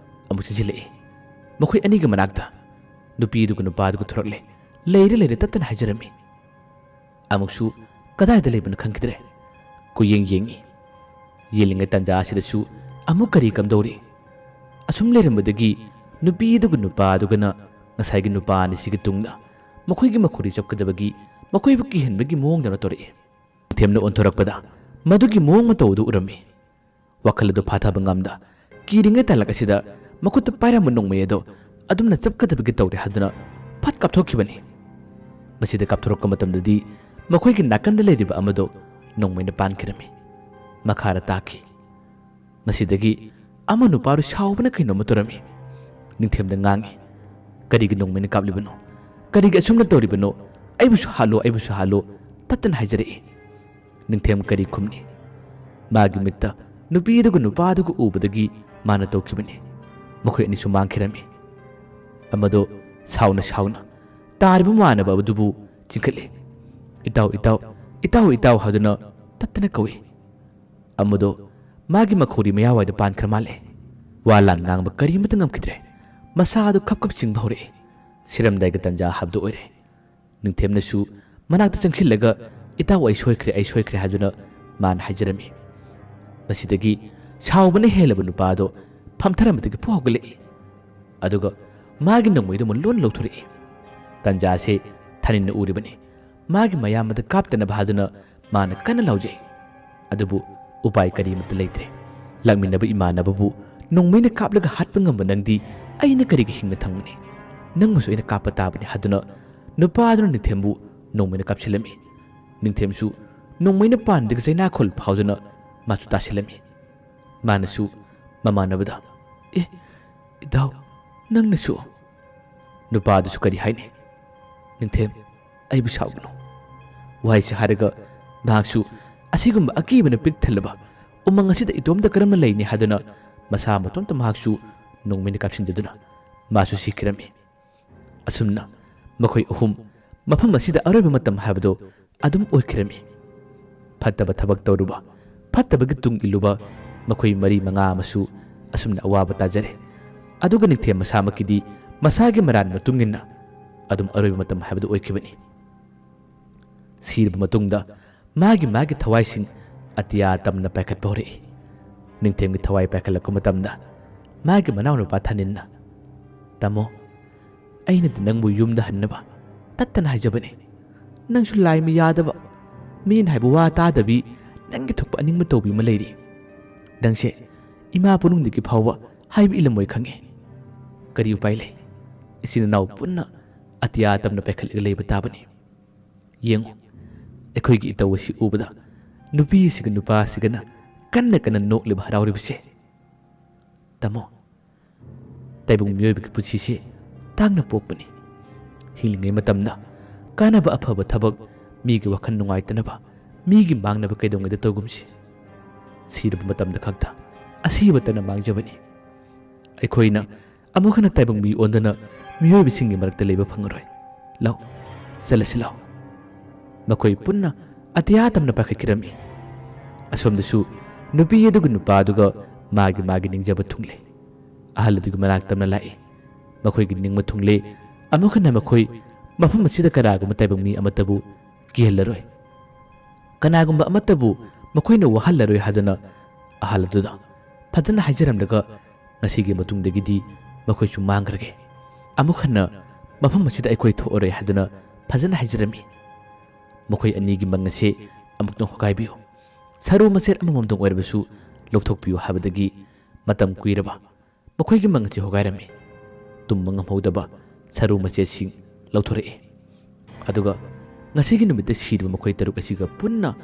ꯑꯃꯨꯛ ꯆꯦꯟꯁꯤꯜꯂꯛꯏ꯫ ꯃꯈꯣꯏ ꯑꯅꯤꯒꯤ ꯃꯅꯥꯛꯇ ꯅꯨꯄꯤꯗꯨꯒ ꯅꯨꯄꯥꯗꯨꯒ ꯊꯣꯔꯛꯂꯦ꯫ "ꯂꯩꯔꯦ, ꯂꯩꯔꯦ" ꯇꯠꯇꯅ ꯍꯥꯏꯖꯔꯝꯃꯤ꯫ ꯑꯃꯨꯛꯁꯨ ꯀꯗꯥꯏꯗ ꯂꯩꯕꯅꯣ ꯈꯪꯈꯤꯗ꯭ꯔꯦ꯫ ꯀꯣꯏꯌꯦꯡ ꯌꯦꯡꯉꯤ꯫ ꯌꯦꯡꯂꯤꯉꯩ ꯇꯥꯟꯖꯥ ꯑꯁꯤꯗꯁꯨ ꯑꯃꯨꯛ ꯀꯔꯤ ꯀꯝꯗꯧꯔꯤ? ꯑꯁꯨꯝ ꯂꯩꯔꯝꯕꯗꯒꯤ ꯅꯨꯄꯤ ꯑꯗꯨꯒ ꯅꯨꯄꯥ ꯑꯗꯨꯒꯅ ꯉꯁꯥꯏꯒꯤ ꯅꯨꯄꯥ ꯑꯅꯤꯁꯤꯒꯤ ꯇꯨꯡꯗ ꯃꯈꯣꯏꯒꯤ ꯃꯈꯣꯔꯤ ꯆꯞꯀꯗꯕꯒꯤ, ꯃꯈꯣꯏꯕꯨ ꯀꯤꯍꯟꯕꯒꯤ ꯃꯑꯣꯡꯗꯧꯅ ꯇꯧꯔꯛꯏ꯫ ꯊꯦꯝꯅ ꯑꯣꯟꯊꯣꯔꯛꯄꯗ ꯃꯗꯨꯒꯤ ꯃꯑꯣꯡ ꯃꯇꯧ ꯑꯗꯨ ꯎꯔꯝꯃꯤ꯫ ꯋꯥꯈꯜ ꯑꯗꯨ ꯐꯥꯊꯕ ꯉꯝꯗ ꯀꯤꯔꯤꯉꯩ ꯇꯥꯂꯛ ꯑꯁꯤꯗ ꯃꯈꯨꯠꯇ ꯄꯥꯏꯔꯝꯕ ꯅꯣꯡꯃꯩ ꯑꯗꯨ ꯑꯗꯨꯝꯅ ꯆꯞꯀꯗꯕꯒꯤ ꯇꯧꯔꯦ ꯍꯥꯏꯗꯨꯅ ꯐꯠ ꯀꯥꯞꯊꯣꯛꯈꯤꯕꯅꯤ꯫ ꯃꯁꯤꯗ ꯀꯥꯞꯊꯣꯔꯛꯄ ꯃꯇꯝꯗꯗꯤ ꯃꯈꯣꯏꯒꯤ ꯅꯥꯀꯟꯗ ꯂꯩꯔꯤꯕ ꯑꯃꯗꯨ ꯅꯣꯡꯃꯩꯅ ꯄꯥꯟꯈꯤꯔꯝꯃꯤ꯫ ꯃꯈꯥꯗ ꯇꯥꯈꯤ꯫ ꯃꯁꯤꯗꯒꯤ ꯑꯃ ꯅꯨꯄꯥꯗꯨ ꯁꯥꯎꯕꯅ ꯀꯩꯅꯣꯝꯃ ꯇꯧꯔꯝꯃꯤ꯫ ꯅꯤꯡꯊꯦꯝꯗ ꯉꯥꯡꯉꯤ, "ꯀꯔꯤꯒꯤ ꯅꯣꯡꯃꯩꯅ ꯀꯥꯞꯂꯤꯕꯅꯣ? ꯀꯔꯤꯒꯤ ꯑꯁꯨꯝꯅ ꯇꯧꯔꯤꯕꯅꯣ? ꯑꯩꯕꯨꯁꯨ ꯍꯥꯠꯂꯣ, ꯑꯩꯕꯨꯁꯨ ꯍꯥꯠꯂꯣ" ꯇꯠꯇꯅ ꯍꯥꯏꯖꯔꯛꯏ꯫ ꯅꯤꯡꯊꯦꯝ ꯀꯔꯤ ꯈꯨꯝꯅꯤ? ꯃꯥꯒꯤ ꯃꯤꯠꯇ ꯅꯨꯄꯤꯗꯨꯒ ꯅꯨꯄꯥꯗꯨꯒ ꯎꯕꯗꯒꯤ ꯃꯥꯅ ꯇꯧꯈꯤꯕꯅꯤ꯫ ꯃꯈꯣꯏ ꯑꯅꯤꯁꯨ ꯃꯥꯡꯈꯤꯔꯝꯃꯤ꯫ ꯑꯃꯗꯣ ꯁꯥꯎꯅ ꯁꯥꯎꯅ ꯇꯥꯔꯤꯕ ꯃꯃꯥꯟꯅꯕ ꯑꯗꯨꯕꯨ ꯆꯤꯡꯈꯠꯂꯤ꯫ "ꯏꯇꯥꯎ, ꯏꯇꯥꯎ, ꯏꯇꯥꯎ, ꯏꯇꯥꯎ" ꯍꯥꯏꯗꯨꯅ ꯇꯠꯇꯅ ꯀꯧꯏ꯫ ꯑꯃꯗꯣ ꯃꯥꯒꯤ ꯃꯈꯧꯔꯤ ꯃꯌꯥꯋꯥꯏꯗ ꯄꯥꯟꯈ꯭ꯔ ꯃꯥꯜꯂꯦ꯫ ꯋꯥ ꯂꯥꯟ ꯉꯥꯡꯕ ꯀꯔꯤꯃꯠꯇ ꯉꯝꯈꯤꯗ꯭ꯔꯦ꯫ ꯃꯁꯥ ꯑꯗꯨ ꯈꯞ ꯈꯞ ꯆꯤꯡꯕ ꯍꯧꯔꯛꯏ꯫ ꯁꯤꯔꯝꯗꯥꯏꯒꯤ ꯇꯟꯖꯥ ꯍꯥꯏꯕꯗꯨ ꯑꯣꯏꯔꯦ꯫ ꯅꯤꯡꯊꯦꯝꯅꯁꯨ ꯃꯅꯥꯛꯇ ꯆꯪꯁꯤꯜꯂꯒ, "ꯏꯇꯥꯎ, ꯑꯩ ꯁꯣꯏꯈ꯭ꯔꯦ, ꯑꯩ ꯁꯣꯏꯈ꯭ꯔꯦ" ꯍꯥꯏꯗꯨꯅ ꯃꯥꯅ ꯍꯥꯏꯖꯔꯝꯃꯤ꯫ ꯃꯁꯤꯗꯒꯤ ꯁꯥꯎꯕꯅ ꯍꯦꯜꯂꯕ ꯅꯨꯄꯥ ꯑꯗꯣ ꯐꯝꯊꯔꯝꯕꯗꯒꯤ ꯄꯨ ꯍꯧꯒꯠꯂꯛꯏ꯫ ꯑꯗꯨꯒ ꯃꯥꯒꯤ ꯅꯣꯡꯃꯩꯗꯨ ꯑꯃ ꯂꯣꯟ ꯂꯧꯊꯣꯔꯛꯏ꯫ ꯇꯟꯖꯥꯁꯦ ꯊꯥꯅꯤꯟꯅ ꯎꯔꯤꯕꯅꯤ꯫ ꯃꯥꯒꯤ ꯃꯌꯥꯝꯕꯗ ꯀꯥꯞꯇꯅꯕ ꯍꯥꯏꯗꯨꯅ ꯃꯥꯅ ꯀꯟꯅ ꯂꯥꯎꯖꯩ꯫ ꯑꯗꯨꯕꯨ ꯎꯄꯥꯏ ꯀꯔꯤꯃꯠꯇ ꯂꯩꯇ꯭ꯔꯦ꯫ ꯂꯥꯛꯃꯤꯟꯅꯕ ꯏꯃꯥꯟꯅꯕꯕꯨ ꯅꯣꯡꯃꯩꯅ ꯀꯥꯞꯂꯒ ꯍꯥꯠꯄ ꯉꯝꯕ ꯅꯪꯗꯤ ꯑꯩꯅ ꯀꯔꯤꯒꯤ ꯍꯤꯡꯅ ꯊꯝꯒꯅꯤ? ꯅꯪꯕꯨꯁꯨ ꯑꯩꯅ ꯀꯥꯞꯄ ꯇꯥꯕꯅꯤ ꯍꯥꯏꯗꯨꯅ ꯅꯨꯄꯥ ꯑꯗꯨꯅ ꯅꯤꯡꯊꯦꯝꯕꯨ ꯅꯣꯡꯃꯩꯅ ꯀꯥꯞꯁꯤꯜꯂꯝꯃꯤ꯫ ꯅꯤꯡꯊꯦꯝꯁꯨ ꯅꯣꯡꯃꯩꯅ ꯄꯥꯟꯗꯒꯤ ꯆꯩꯅꯥꯈꯣꯜ ꯐꯥꯎꯗꯨꯅ ꯃꯥꯁꯨ ꯇꯥꯁꯤꯜꯂꯝꯃꯤ꯫ ꯃꯥꯅꯁꯨ ꯃꯃꯥꯟꯅꯕꯗ, "ꯑꯦ, ꯏꯇꯥꯎ, ꯅꯪꯅꯁꯨ?" ꯅꯨꯄꯥꯗꯨꯁꯨ ꯀꯔꯤ ꯍꯥꯏꯅꯤ? "ꯅꯤꯡꯊꯦꯝ, ꯑꯩꯕꯨ ꯁꯥꯎꯒꯅꯨ"꯫ ꯋꯥꯍꯩꯁꯤ ꯍꯥꯏꯔꯒ ꯃꯍꯥꯛꯁꯨ ꯑꯁꯤꯒꯨꯝꯕ ꯑꯀꯤꯕꯅ ꯄꯤꯛ ꯊꯜꯂꯕ ꯎꯃꯪ ꯑꯁꯤꯗ ꯏꯇꯣꯝꯇ ꯀꯔꯝꯅ ꯂꯩꯅꯤ ꯍꯥꯏꯗꯨꯅ ꯃꯁꯥ ꯃꯇꯣꯝꯇ ꯃꯍꯥꯛꯁꯨ ꯅꯣꯡꯃꯩꯅ ꯀꯥꯞꯁꯤꯟꯖꯗꯨꯅ ꯃꯥꯁꯨ ꯁꯤꯈꯤꯔꯝꯃꯤ꯫ ꯑꯁꯨꯝꯅ ꯃꯈꯣꯏ ꯑꯍꯨꯝ ꯃꯐꯝ ꯑꯁꯤꯗ ꯑꯔꯣꯏꯕ ꯃꯇꯝ ꯍꯥꯏꯕꯗꯨ ꯑꯗꯨꯝ ꯑꯣꯏꯈꯤꯔꯝꯃꯤ꯫ ꯐꯠꯇꯕ ꯊꯕꯛ ꯇꯧꯔꯨꯕ, ꯐꯠꯇꯕꯒꯤ ꯇꯨꯡ ꯏꯜꯂꯨꯕ ꯃꯈꯣꯏ ꯃꯔꯤ ꯃꯉꯥ ꯑꯃꯁꯨ ꯑꯁꯨꯝꯅ ꯑꯋꯥꯕ ꯇꯥꯖꯔꯦ꯫ ꯑꯗꯨꯒ ꯅꯤꯡꯊꯦꯝ ꯃꯁꯥꯃꯛꯀꯤꯗꯤ ꯃꯁꯥꯒꯤ ꯃꯔꯥꯜ ꯃꯇꯨꯡ ꯏꯟꯅ ꯑꯗꯨꯝ ꯑꯔꯣꯏꯕ ꯃꯇꯝ ꯍꯥꯏꯕꯗꯨ ꯑꯣꯏꯈꯤꯕꯅꯤ꯫ ꯁꯤꯔꯕ ꯃꯇꯨꯡꯗ ꯃꯥꯒꯤ ꯃꯥꯒꯤ ꯊꯋꯥꯏꯁꯤꯡ ꯑꯇꯤꯌꯥ ꯇꯝꯅ ꯄꯥꯏꯈꯠꯄ ꯍꯧꯔꯛꯏ꯫ ꯅꯤꯡꯊꯦꯝꯒꯤ ꯊꯋꯥꯏ ꯄꯥꯏꯈꯠꯂꯛꯄ ꯃꯇꯝꯗ ꯃꯥꯒꯤ ꯃꯅꯥꯎꯅꯨꯄꯥ ꯊꯥꯅꯤꯟꯅ, "ꯇꯥꯃꯣ, ꯑꯩꯅꯗꯤ ꯅꯪꯕꯨ ꯌꯨꯝꯗ ꯍꯟꯅꯕ ꯇꯠꯇꯅ ꯍꯥꯏꯖꯕꯅꯤ꯫ ꯅꯪꯁꯨ ꯂꯥꯏꯃ ꯌꯥꯗꯕ, ꯃꯤꯅ ꯍꯥꯏꯕ ꯋꯥ ꯇꯥꯗꯕꯤ, ꯅꯪꯒꯤ ꯊꯣꯛꯄ ꯑꯅꯤꯡꯕ ꯇꯧꯕꯤ ꯑꯃ ꯂꯩꯔꯤ꯫ ꯅꯪꯁꯦ ꯏꯃꯥ ꯄꯨꯛꯅꯨꯡꯗꯒꯤ ꯐꯥꯎꯕ ꯍꯥꯏꯕ ꯏꯜꯂꯝꯃꯣꯏ ꯈꯪꯉꯤ꯫ ꯀꯔꯤ ꯎꯄꯥꯏ ꯂꯩ? ꯏꯆꯤꯟ ꯏꯅꯥꯎ ꯄꯨꯟꯅ ꯑꯇꯤꯌꯥ ꯇꯝꯅ ꯄꯥꯏꯈꯠꯂꯒ ꯂꯩꯕ ꯇꯥꯕꯅꯤ꯫ ꯌꯦꯡꯉꯨ, ꯑꯩꯈꯣꯏꯒꯤ ꯏꯇꯧ ꯑꯁꯤ ꯎꯕꯗ ꯅꯨꯄꯤ ꯑꯁꯤꯒ ꯅꯨꯄꯥ ꯑꯁꯤꯒꯅ ꯀꯟꯅ ꯀꯟꯅ ꯅꯣꯛꯂꯤꯕ ꯍꯔꯥꯎꯔꯤꯕꯁꯦ꯫ ꯇꯥꯃꯣ, ꯇꯥꯏꯕꯪ ꯃꯤꯑꯣꯏꯕꯒꯤ ꯄꯨꯟꯁꯤꯁꯦ ꯇꯥꯡꯅ ꯄꯣꯛꯄꯅꯤ꯫ ꯍꯤꯡꯂꯤꯉꯩ ꯃꯇꯝꯗ ꯀꯥꯟꯅꯕ ꯑꯐꯕ ꯊꯕꯛ, ꯃꯤꯒꯤ ꯋꯥꯈꯜ ꯅꯨꯡꯉꯥꯏꯇꯅꯕ, ꯃꯤꯒꯤ ꯃꯥꯡꯅꯕ ꯀꯩꯗꯧꯉꯩꯗ ꯇꯧꯒꯨꯝꯁꯤ꯫ ꯁꯤꯔꯕ ꯃꯇꯝꯗ ꯈꯛꯇ ꯑꯁꯤꯕꯇꯅ ꯃꯥꯡꯖꯕꯅꯤ꯫ ꯑꯩꯈꯣꯏꯅ ꯑꯃꯨꯛ ꯍꯟꯅ ꯇꯥꯏꯕꯪ ꯃꯤ ꯑꯣꯟꯗꯨꯅ ꯃꯤꯑꯣꯏꯕꯁꯤꯡꯒꯤ ꯃꯔꯛꯇ ꯂꯩꯕ ꯐꯪꯉꯔꯣꯏ꯫ ꯂꯥꯎ, ꯆꯠꯂꯁꯤ ꯂꯥꯎ꯫" ꯃꯈꯣꯏ ꯄꯨꯟꯅ ꯑꯇꯤꯌꯥ ꯇꯝꯅ ꯄꯥꯏꯈꯠꯈꯤꯔꯝꯃꯤ꯫ ꯑꯁꯣꯝꯗꯁꯨ ꯅꯨꯄꯤ ꯑꯗꯨꯒ ꯅꯨꯄꯥ ꯑꯗꯨꯒ ꯃꯥꯒꯤ ꯃꯥꯒꯤ ꯅꯤꯡꯖꯕ ꯊꯨꯡꯂꯦ꯫ ꯑꯍꯜ ꯑꯗꯨꯒꯤ ꯃꯅꯥꯛ ꯇꯝꯅ ꯂꯥꯛꯏ꯫ ꯃꯈꯣꯏꯒꯤ ꯅꯤꯡꯕ ꯊꯨꯡꯂꯦ꯫ ꯑꯃꯨꯛ ꯍꯟꯅ ꯃꯈꯣꯏ ꯃꯐꯝ ꯑꯁꯤꯗ ꯀꯅꯥꯒꯨꯝꯕ ꯇꯥꯏꯕꯪ ꯃꯤ ꯑꯃꯠꯇꯕꯨ ꯀꯤꯍꯜꯂꯔꯣꯏ꯫ ꯀꯅꯥꯒꯨꯝꯕ ꯑꯃꯠꯇꯕꯨ ꯃꯈꯣꯏꯅ ꯋꯥꯍꯜꯂꯔꯣꯏ ꯍꯥꯏꯗꯨꯅ ꯑꯍꯜ ꯑꯗꯨꯗ ꯐꯖꯅ ꯍꯥꯏꯖꯔꯝꯂꯒ, ꯉꯁꯤꯒꯤ ꯃꯇꯨꯡꯗꯒꯤꯗꯤ ꯃꯈꯣꯏꯁꯨ ꯃꯥꯡꯈ꯭ꯔꯒꯦ꯫ ꯑꯃꯨꯛ ꯍꯟꯅ ꯃꯐꯝ ꯑꯁꯤꯗ ꯑꯩꯈꯣꯏ ꯊꯣꯛꯑꯔꯣꯏ ꯍꯥꯏꯗꯨꯅ ꯐꯖꯅ ꯍꯥꯏꯖꯔꯝꯃꯤ꯫ ꯃꯈꯣꯏ ꯑꯅꯤꯒꯤ ꯃꯪ ꯑꯁꯦ ꯑꯃꯨꯛꯇꯪ ꯍꯣꯒꯥꯏꯕꯤꯌꯨ꯫ ꯁꯔꯨ ꯃꯆꯦꯠ ꯑꯃꯃꯝꯇꯪ ꯑꯣꯏꯔꯕꯁꯨ ꯂꯧꯊꯣꯛꯄꯤꯌꯨ ꯍꯥꯏꯕꯗꯒꯤ ꯃꯇꯝ ꯀꯨꯏꯔꯕ ꯃꯈꯣꯏꯒꯤ ꯃꯪ ꯑꯁꯤ ꯍꯣꯒꯥꯏꯔꯝꯃꯤ꯫ ꯇꯨꯝꯕ ꯉꯝꯍꯧꯗꯕ ꯁꯔꯨ ꯃꯆꯦꯠꯁꯤꯡ ꯂꯧꯊꯣꯔꯛꯏ꯫ ꯑꯗꯨꯒ ꯉꯁꯤꯒꯤ ꯅꯨꯃꯤꯠꯇ ꯁꯤꯔꯤꯕ ꯃꯈꯣꯏ ꯇꯔꯨꯛ ꯑꯁꯤꯒ ꯄꯨꯟꯅ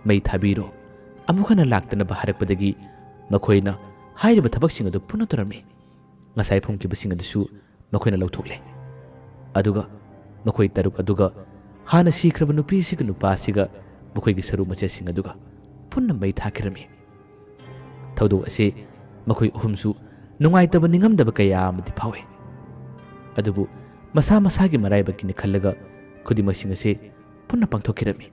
ꯃꯩ ꯊꯥꯕꯤꯔꯣ꯫ ꯑꯃꯨꯛ ꯍꯟꯅ ꯂꯥꯛꯇꯅꯕ ꯍꯥꯏꯔꯛꯄꯗꯒꯤ ꯃꯈꯣꯏꯅ ꯍꯥꯏꯔꯤꯕ ꯊꯕꯛꯁꯤꯡ ꯑꯗꯨ ꯄꯨꯟꯅ ꯇꯧꯔꯝꯃꯤ꯫ ꯉꯁꯥꯏ ꯐꯨꯝꯈꯤꯕꯁꯤꯡ ꯑꯗꯨꯁꯨ ꯃꯈꯣꯏꯅ ꯂꯧꯊꯣꯛꯂꯦ꯫ ꯑꯗꯨꯒ ꯃꯈꯣꯏ ꯇꯔꯨꯛ ꯑꯗꯨꯒ ꯍꯥꯟꯅ ꯁꯤꯈ꯭ꯔꯕ ꯅꯨꯄꯤ ꯑꯁꯤꯒ ꯅꯨꯄꯥ ꯑꯁꯤꯒ ꯃꯈꯣꯏꯒꯤ ꯁꯔꯨ ꯃꯆꯦꯠꯁꯤꯡ ꯑꯗꯨꯒ ꯄꯨꯟꯅ ꯃꯩ ꯊꯥꯈꯤꯔꯝꯃꯤ꯫ ꯊꯧꯗꯣꯛ ꯑꯁꯤ ꯃꯈꯣꯏ ꯑꯍꯨꯝꯁꯨ ꯅꯨꯡꯉꯥꯏꯇꯕ ꯅꯤꯡꯉꯝꯗꯕ ꯀꯌꯥ ꯑꯃꯗꯤ ꯐꯥꯎꯏ꯫ ꯑꯗꯨꯕꯨ ꯃꯁꯥ ꯃꯁꯥꯒꯤ ꯃꯔꯥꯏꯕꯛꯀꯤꯅꯤ ꯈꯜꯂꯒ ꯈꯨꯗꯤꯡꯃꯛꯁꯤꯡ ꯑꯁꯤ ꯄꯨꯟꯅ ꯄꯥꯡꯊꯣꯛꯈꯤꯔꯝꯃꯤ꯫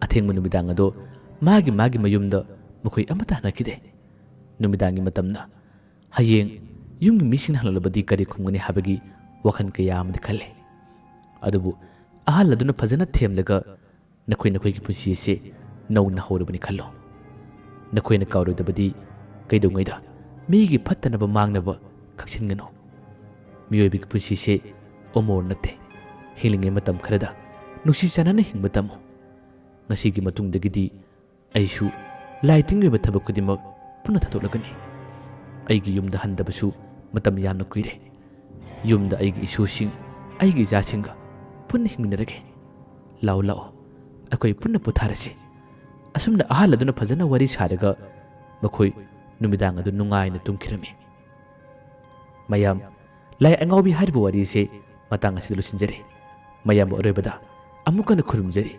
ꯑꯊꯦꯡꯕ ꯅꯨꯃꯤꯗꯥꯡ ꯑꯗꯣ ꯃꯥꯒꯤ ꯃꯥꯒꯤ ꯃꯌꯨꯝꯗ ꯃꯈꯣꯏ ꯑꯃꯠꯇ ꯍꯟꯅꯈꯤꯗꯦ꯫ ꯅꯨꯃꯤꯗꯥꯡꯒꯤ ꯃꯇꯝꯅ ꯍꯌꯦꯡ ꯌꯨꯝꯒꯤ ꯃꯤꯁꯤꯡꯅ ꯍꯜꯂꯛꯂꯕꯗꯤ ꯀꯔꯤ ꯈꯨꯝꯒꯅꯤ ꯍꯥꯏꯕꯒꯤ ꯋꯥꯈꯜ ꯀꯌꯥ ꯑꯃꯗꯤ ꯈꯜꯂꯦ꯫ ꯑꯗꯨꯕꯨ ꯑꯍꯜ ꯑꯗꯨꯅ ꯐꯖꯅ ꯊꯦꯝꯂꯒ, "ꯅꯈꯣꯏ ꯅꯈꯣꯏꯒꯤ ꯄꯨꯟꯁꯤ ꯑꯁꯤ ꯅꯧꯅ ꯍꯧꯔꯕꯅꯤ ꯈꯜꯂꯣ꯫ ꯅꯈꯣꯏꯅ ꯀꯥꯎꯔꯣꯏꯗꯕꯗꯤ ꯀꯩꯗꯧꯉꯩꯗ ꯃꯤꯒꯤ ꯐꯠꯇꯅꯕ ꯃꯥꯡꯅꯕ ꯈꯛꯆꯤꯟꯒꯅꯨ꯫ ꯃꯤꯑꯣꯏꯕꯒꯤ ꯄꯨꯟꯁꯤꯁꯦ ꯑꯃꯣꯔ ꯅꯠꯇꯦ꯫ ꯍꯤꯡꯂꯤꯉꯩ ꯃꯇꯝ ꯈꯔꯗ ꯅꯨꯡꯁꯤ ꯆꯥꯟꯅꯅ ꯍꯤꯡꯕ ꯇꯝꯃꯨ꯫ ꯉꯁꯤꯒꯤ ꯃꯇꯨꯡꯗꯒꯤꯗꯤ ꯑꯩꯁꯨ ꯂꯥꯏ ꯇꯤꯟꯒꯤ ꯑꯣꯏꯕ ꯊꯕꯛ ꯈꯨꯗꯤꯡꯃꯛ ꯄꯨꯟꯅ ꯊꯥꯗꯣꯛꯂꯒꯅꯤ꯫ ꯑꯩꯒꯤ ꯌꯨꯝꯗ ꯍꯟꯗꯕꯁꯨ ꯃꯇꯝ ꯌꯥꯝꯅ ꯀꯨꯏꯔꯦ꯫ ꯌꯨꯝꯗ ꯑꯩꯒꯤ ꯏꯁꯨꯁꯤꯡ, ꯑꯩꯒꯤ ꯏꯆꯥꯁꯤꯡꯒ ꯄꯨꯟꯅ ꯍꯤꯡꯃꯤꯟꯅꯔꯒꯦ꯫ ꯂꯥꯛꯑꯣ, ꯂꯥꯛꯑꯣ, ꯑꯩꯈꯣꯏ ꯄꯨꯟꯅ ꯄꯣꯊꯥꯔꯁꯤ꯫" ꯑꯁꯨꯝꯅ ꯑꯍꯜ ꯑꯗꯨꯅ ꯐꯖꯅ ꯋꯥꯔꯤ ꯁꯥꯔꯒ ꯃꯈꯣꯏ ꯅꯨꯃꯤꯗꯥꯡ ꯑꯗꯨ ꯅꯨꯡꯉꯥꯏꯅ ꯇꯨꯝꯈꯤꯔꯝꯃꯤ꯫ ꯃꯌꯥꯝ, ꯂꯥꯏ ꯑꯉꯥꯎꯕꯤ ꯍꯥꯏꯔꯤꯕ ꯋꯥꯔꯤ ꯑꯁꯤ ꯃꯇꯥꯡ ꯑꯁꯤꯗ ꯂꯣꯏꯁꯤꯟꯖꯔꯦ꯫ ꯃꯌꯥꯝꯕꯨ ꯑꯔꯣꯏꯕꯗ ꯑꯃꯨꯛ ꯍꯟꯅ ꯈꯨꯔꯨꯝꯖꯔꯤ꯫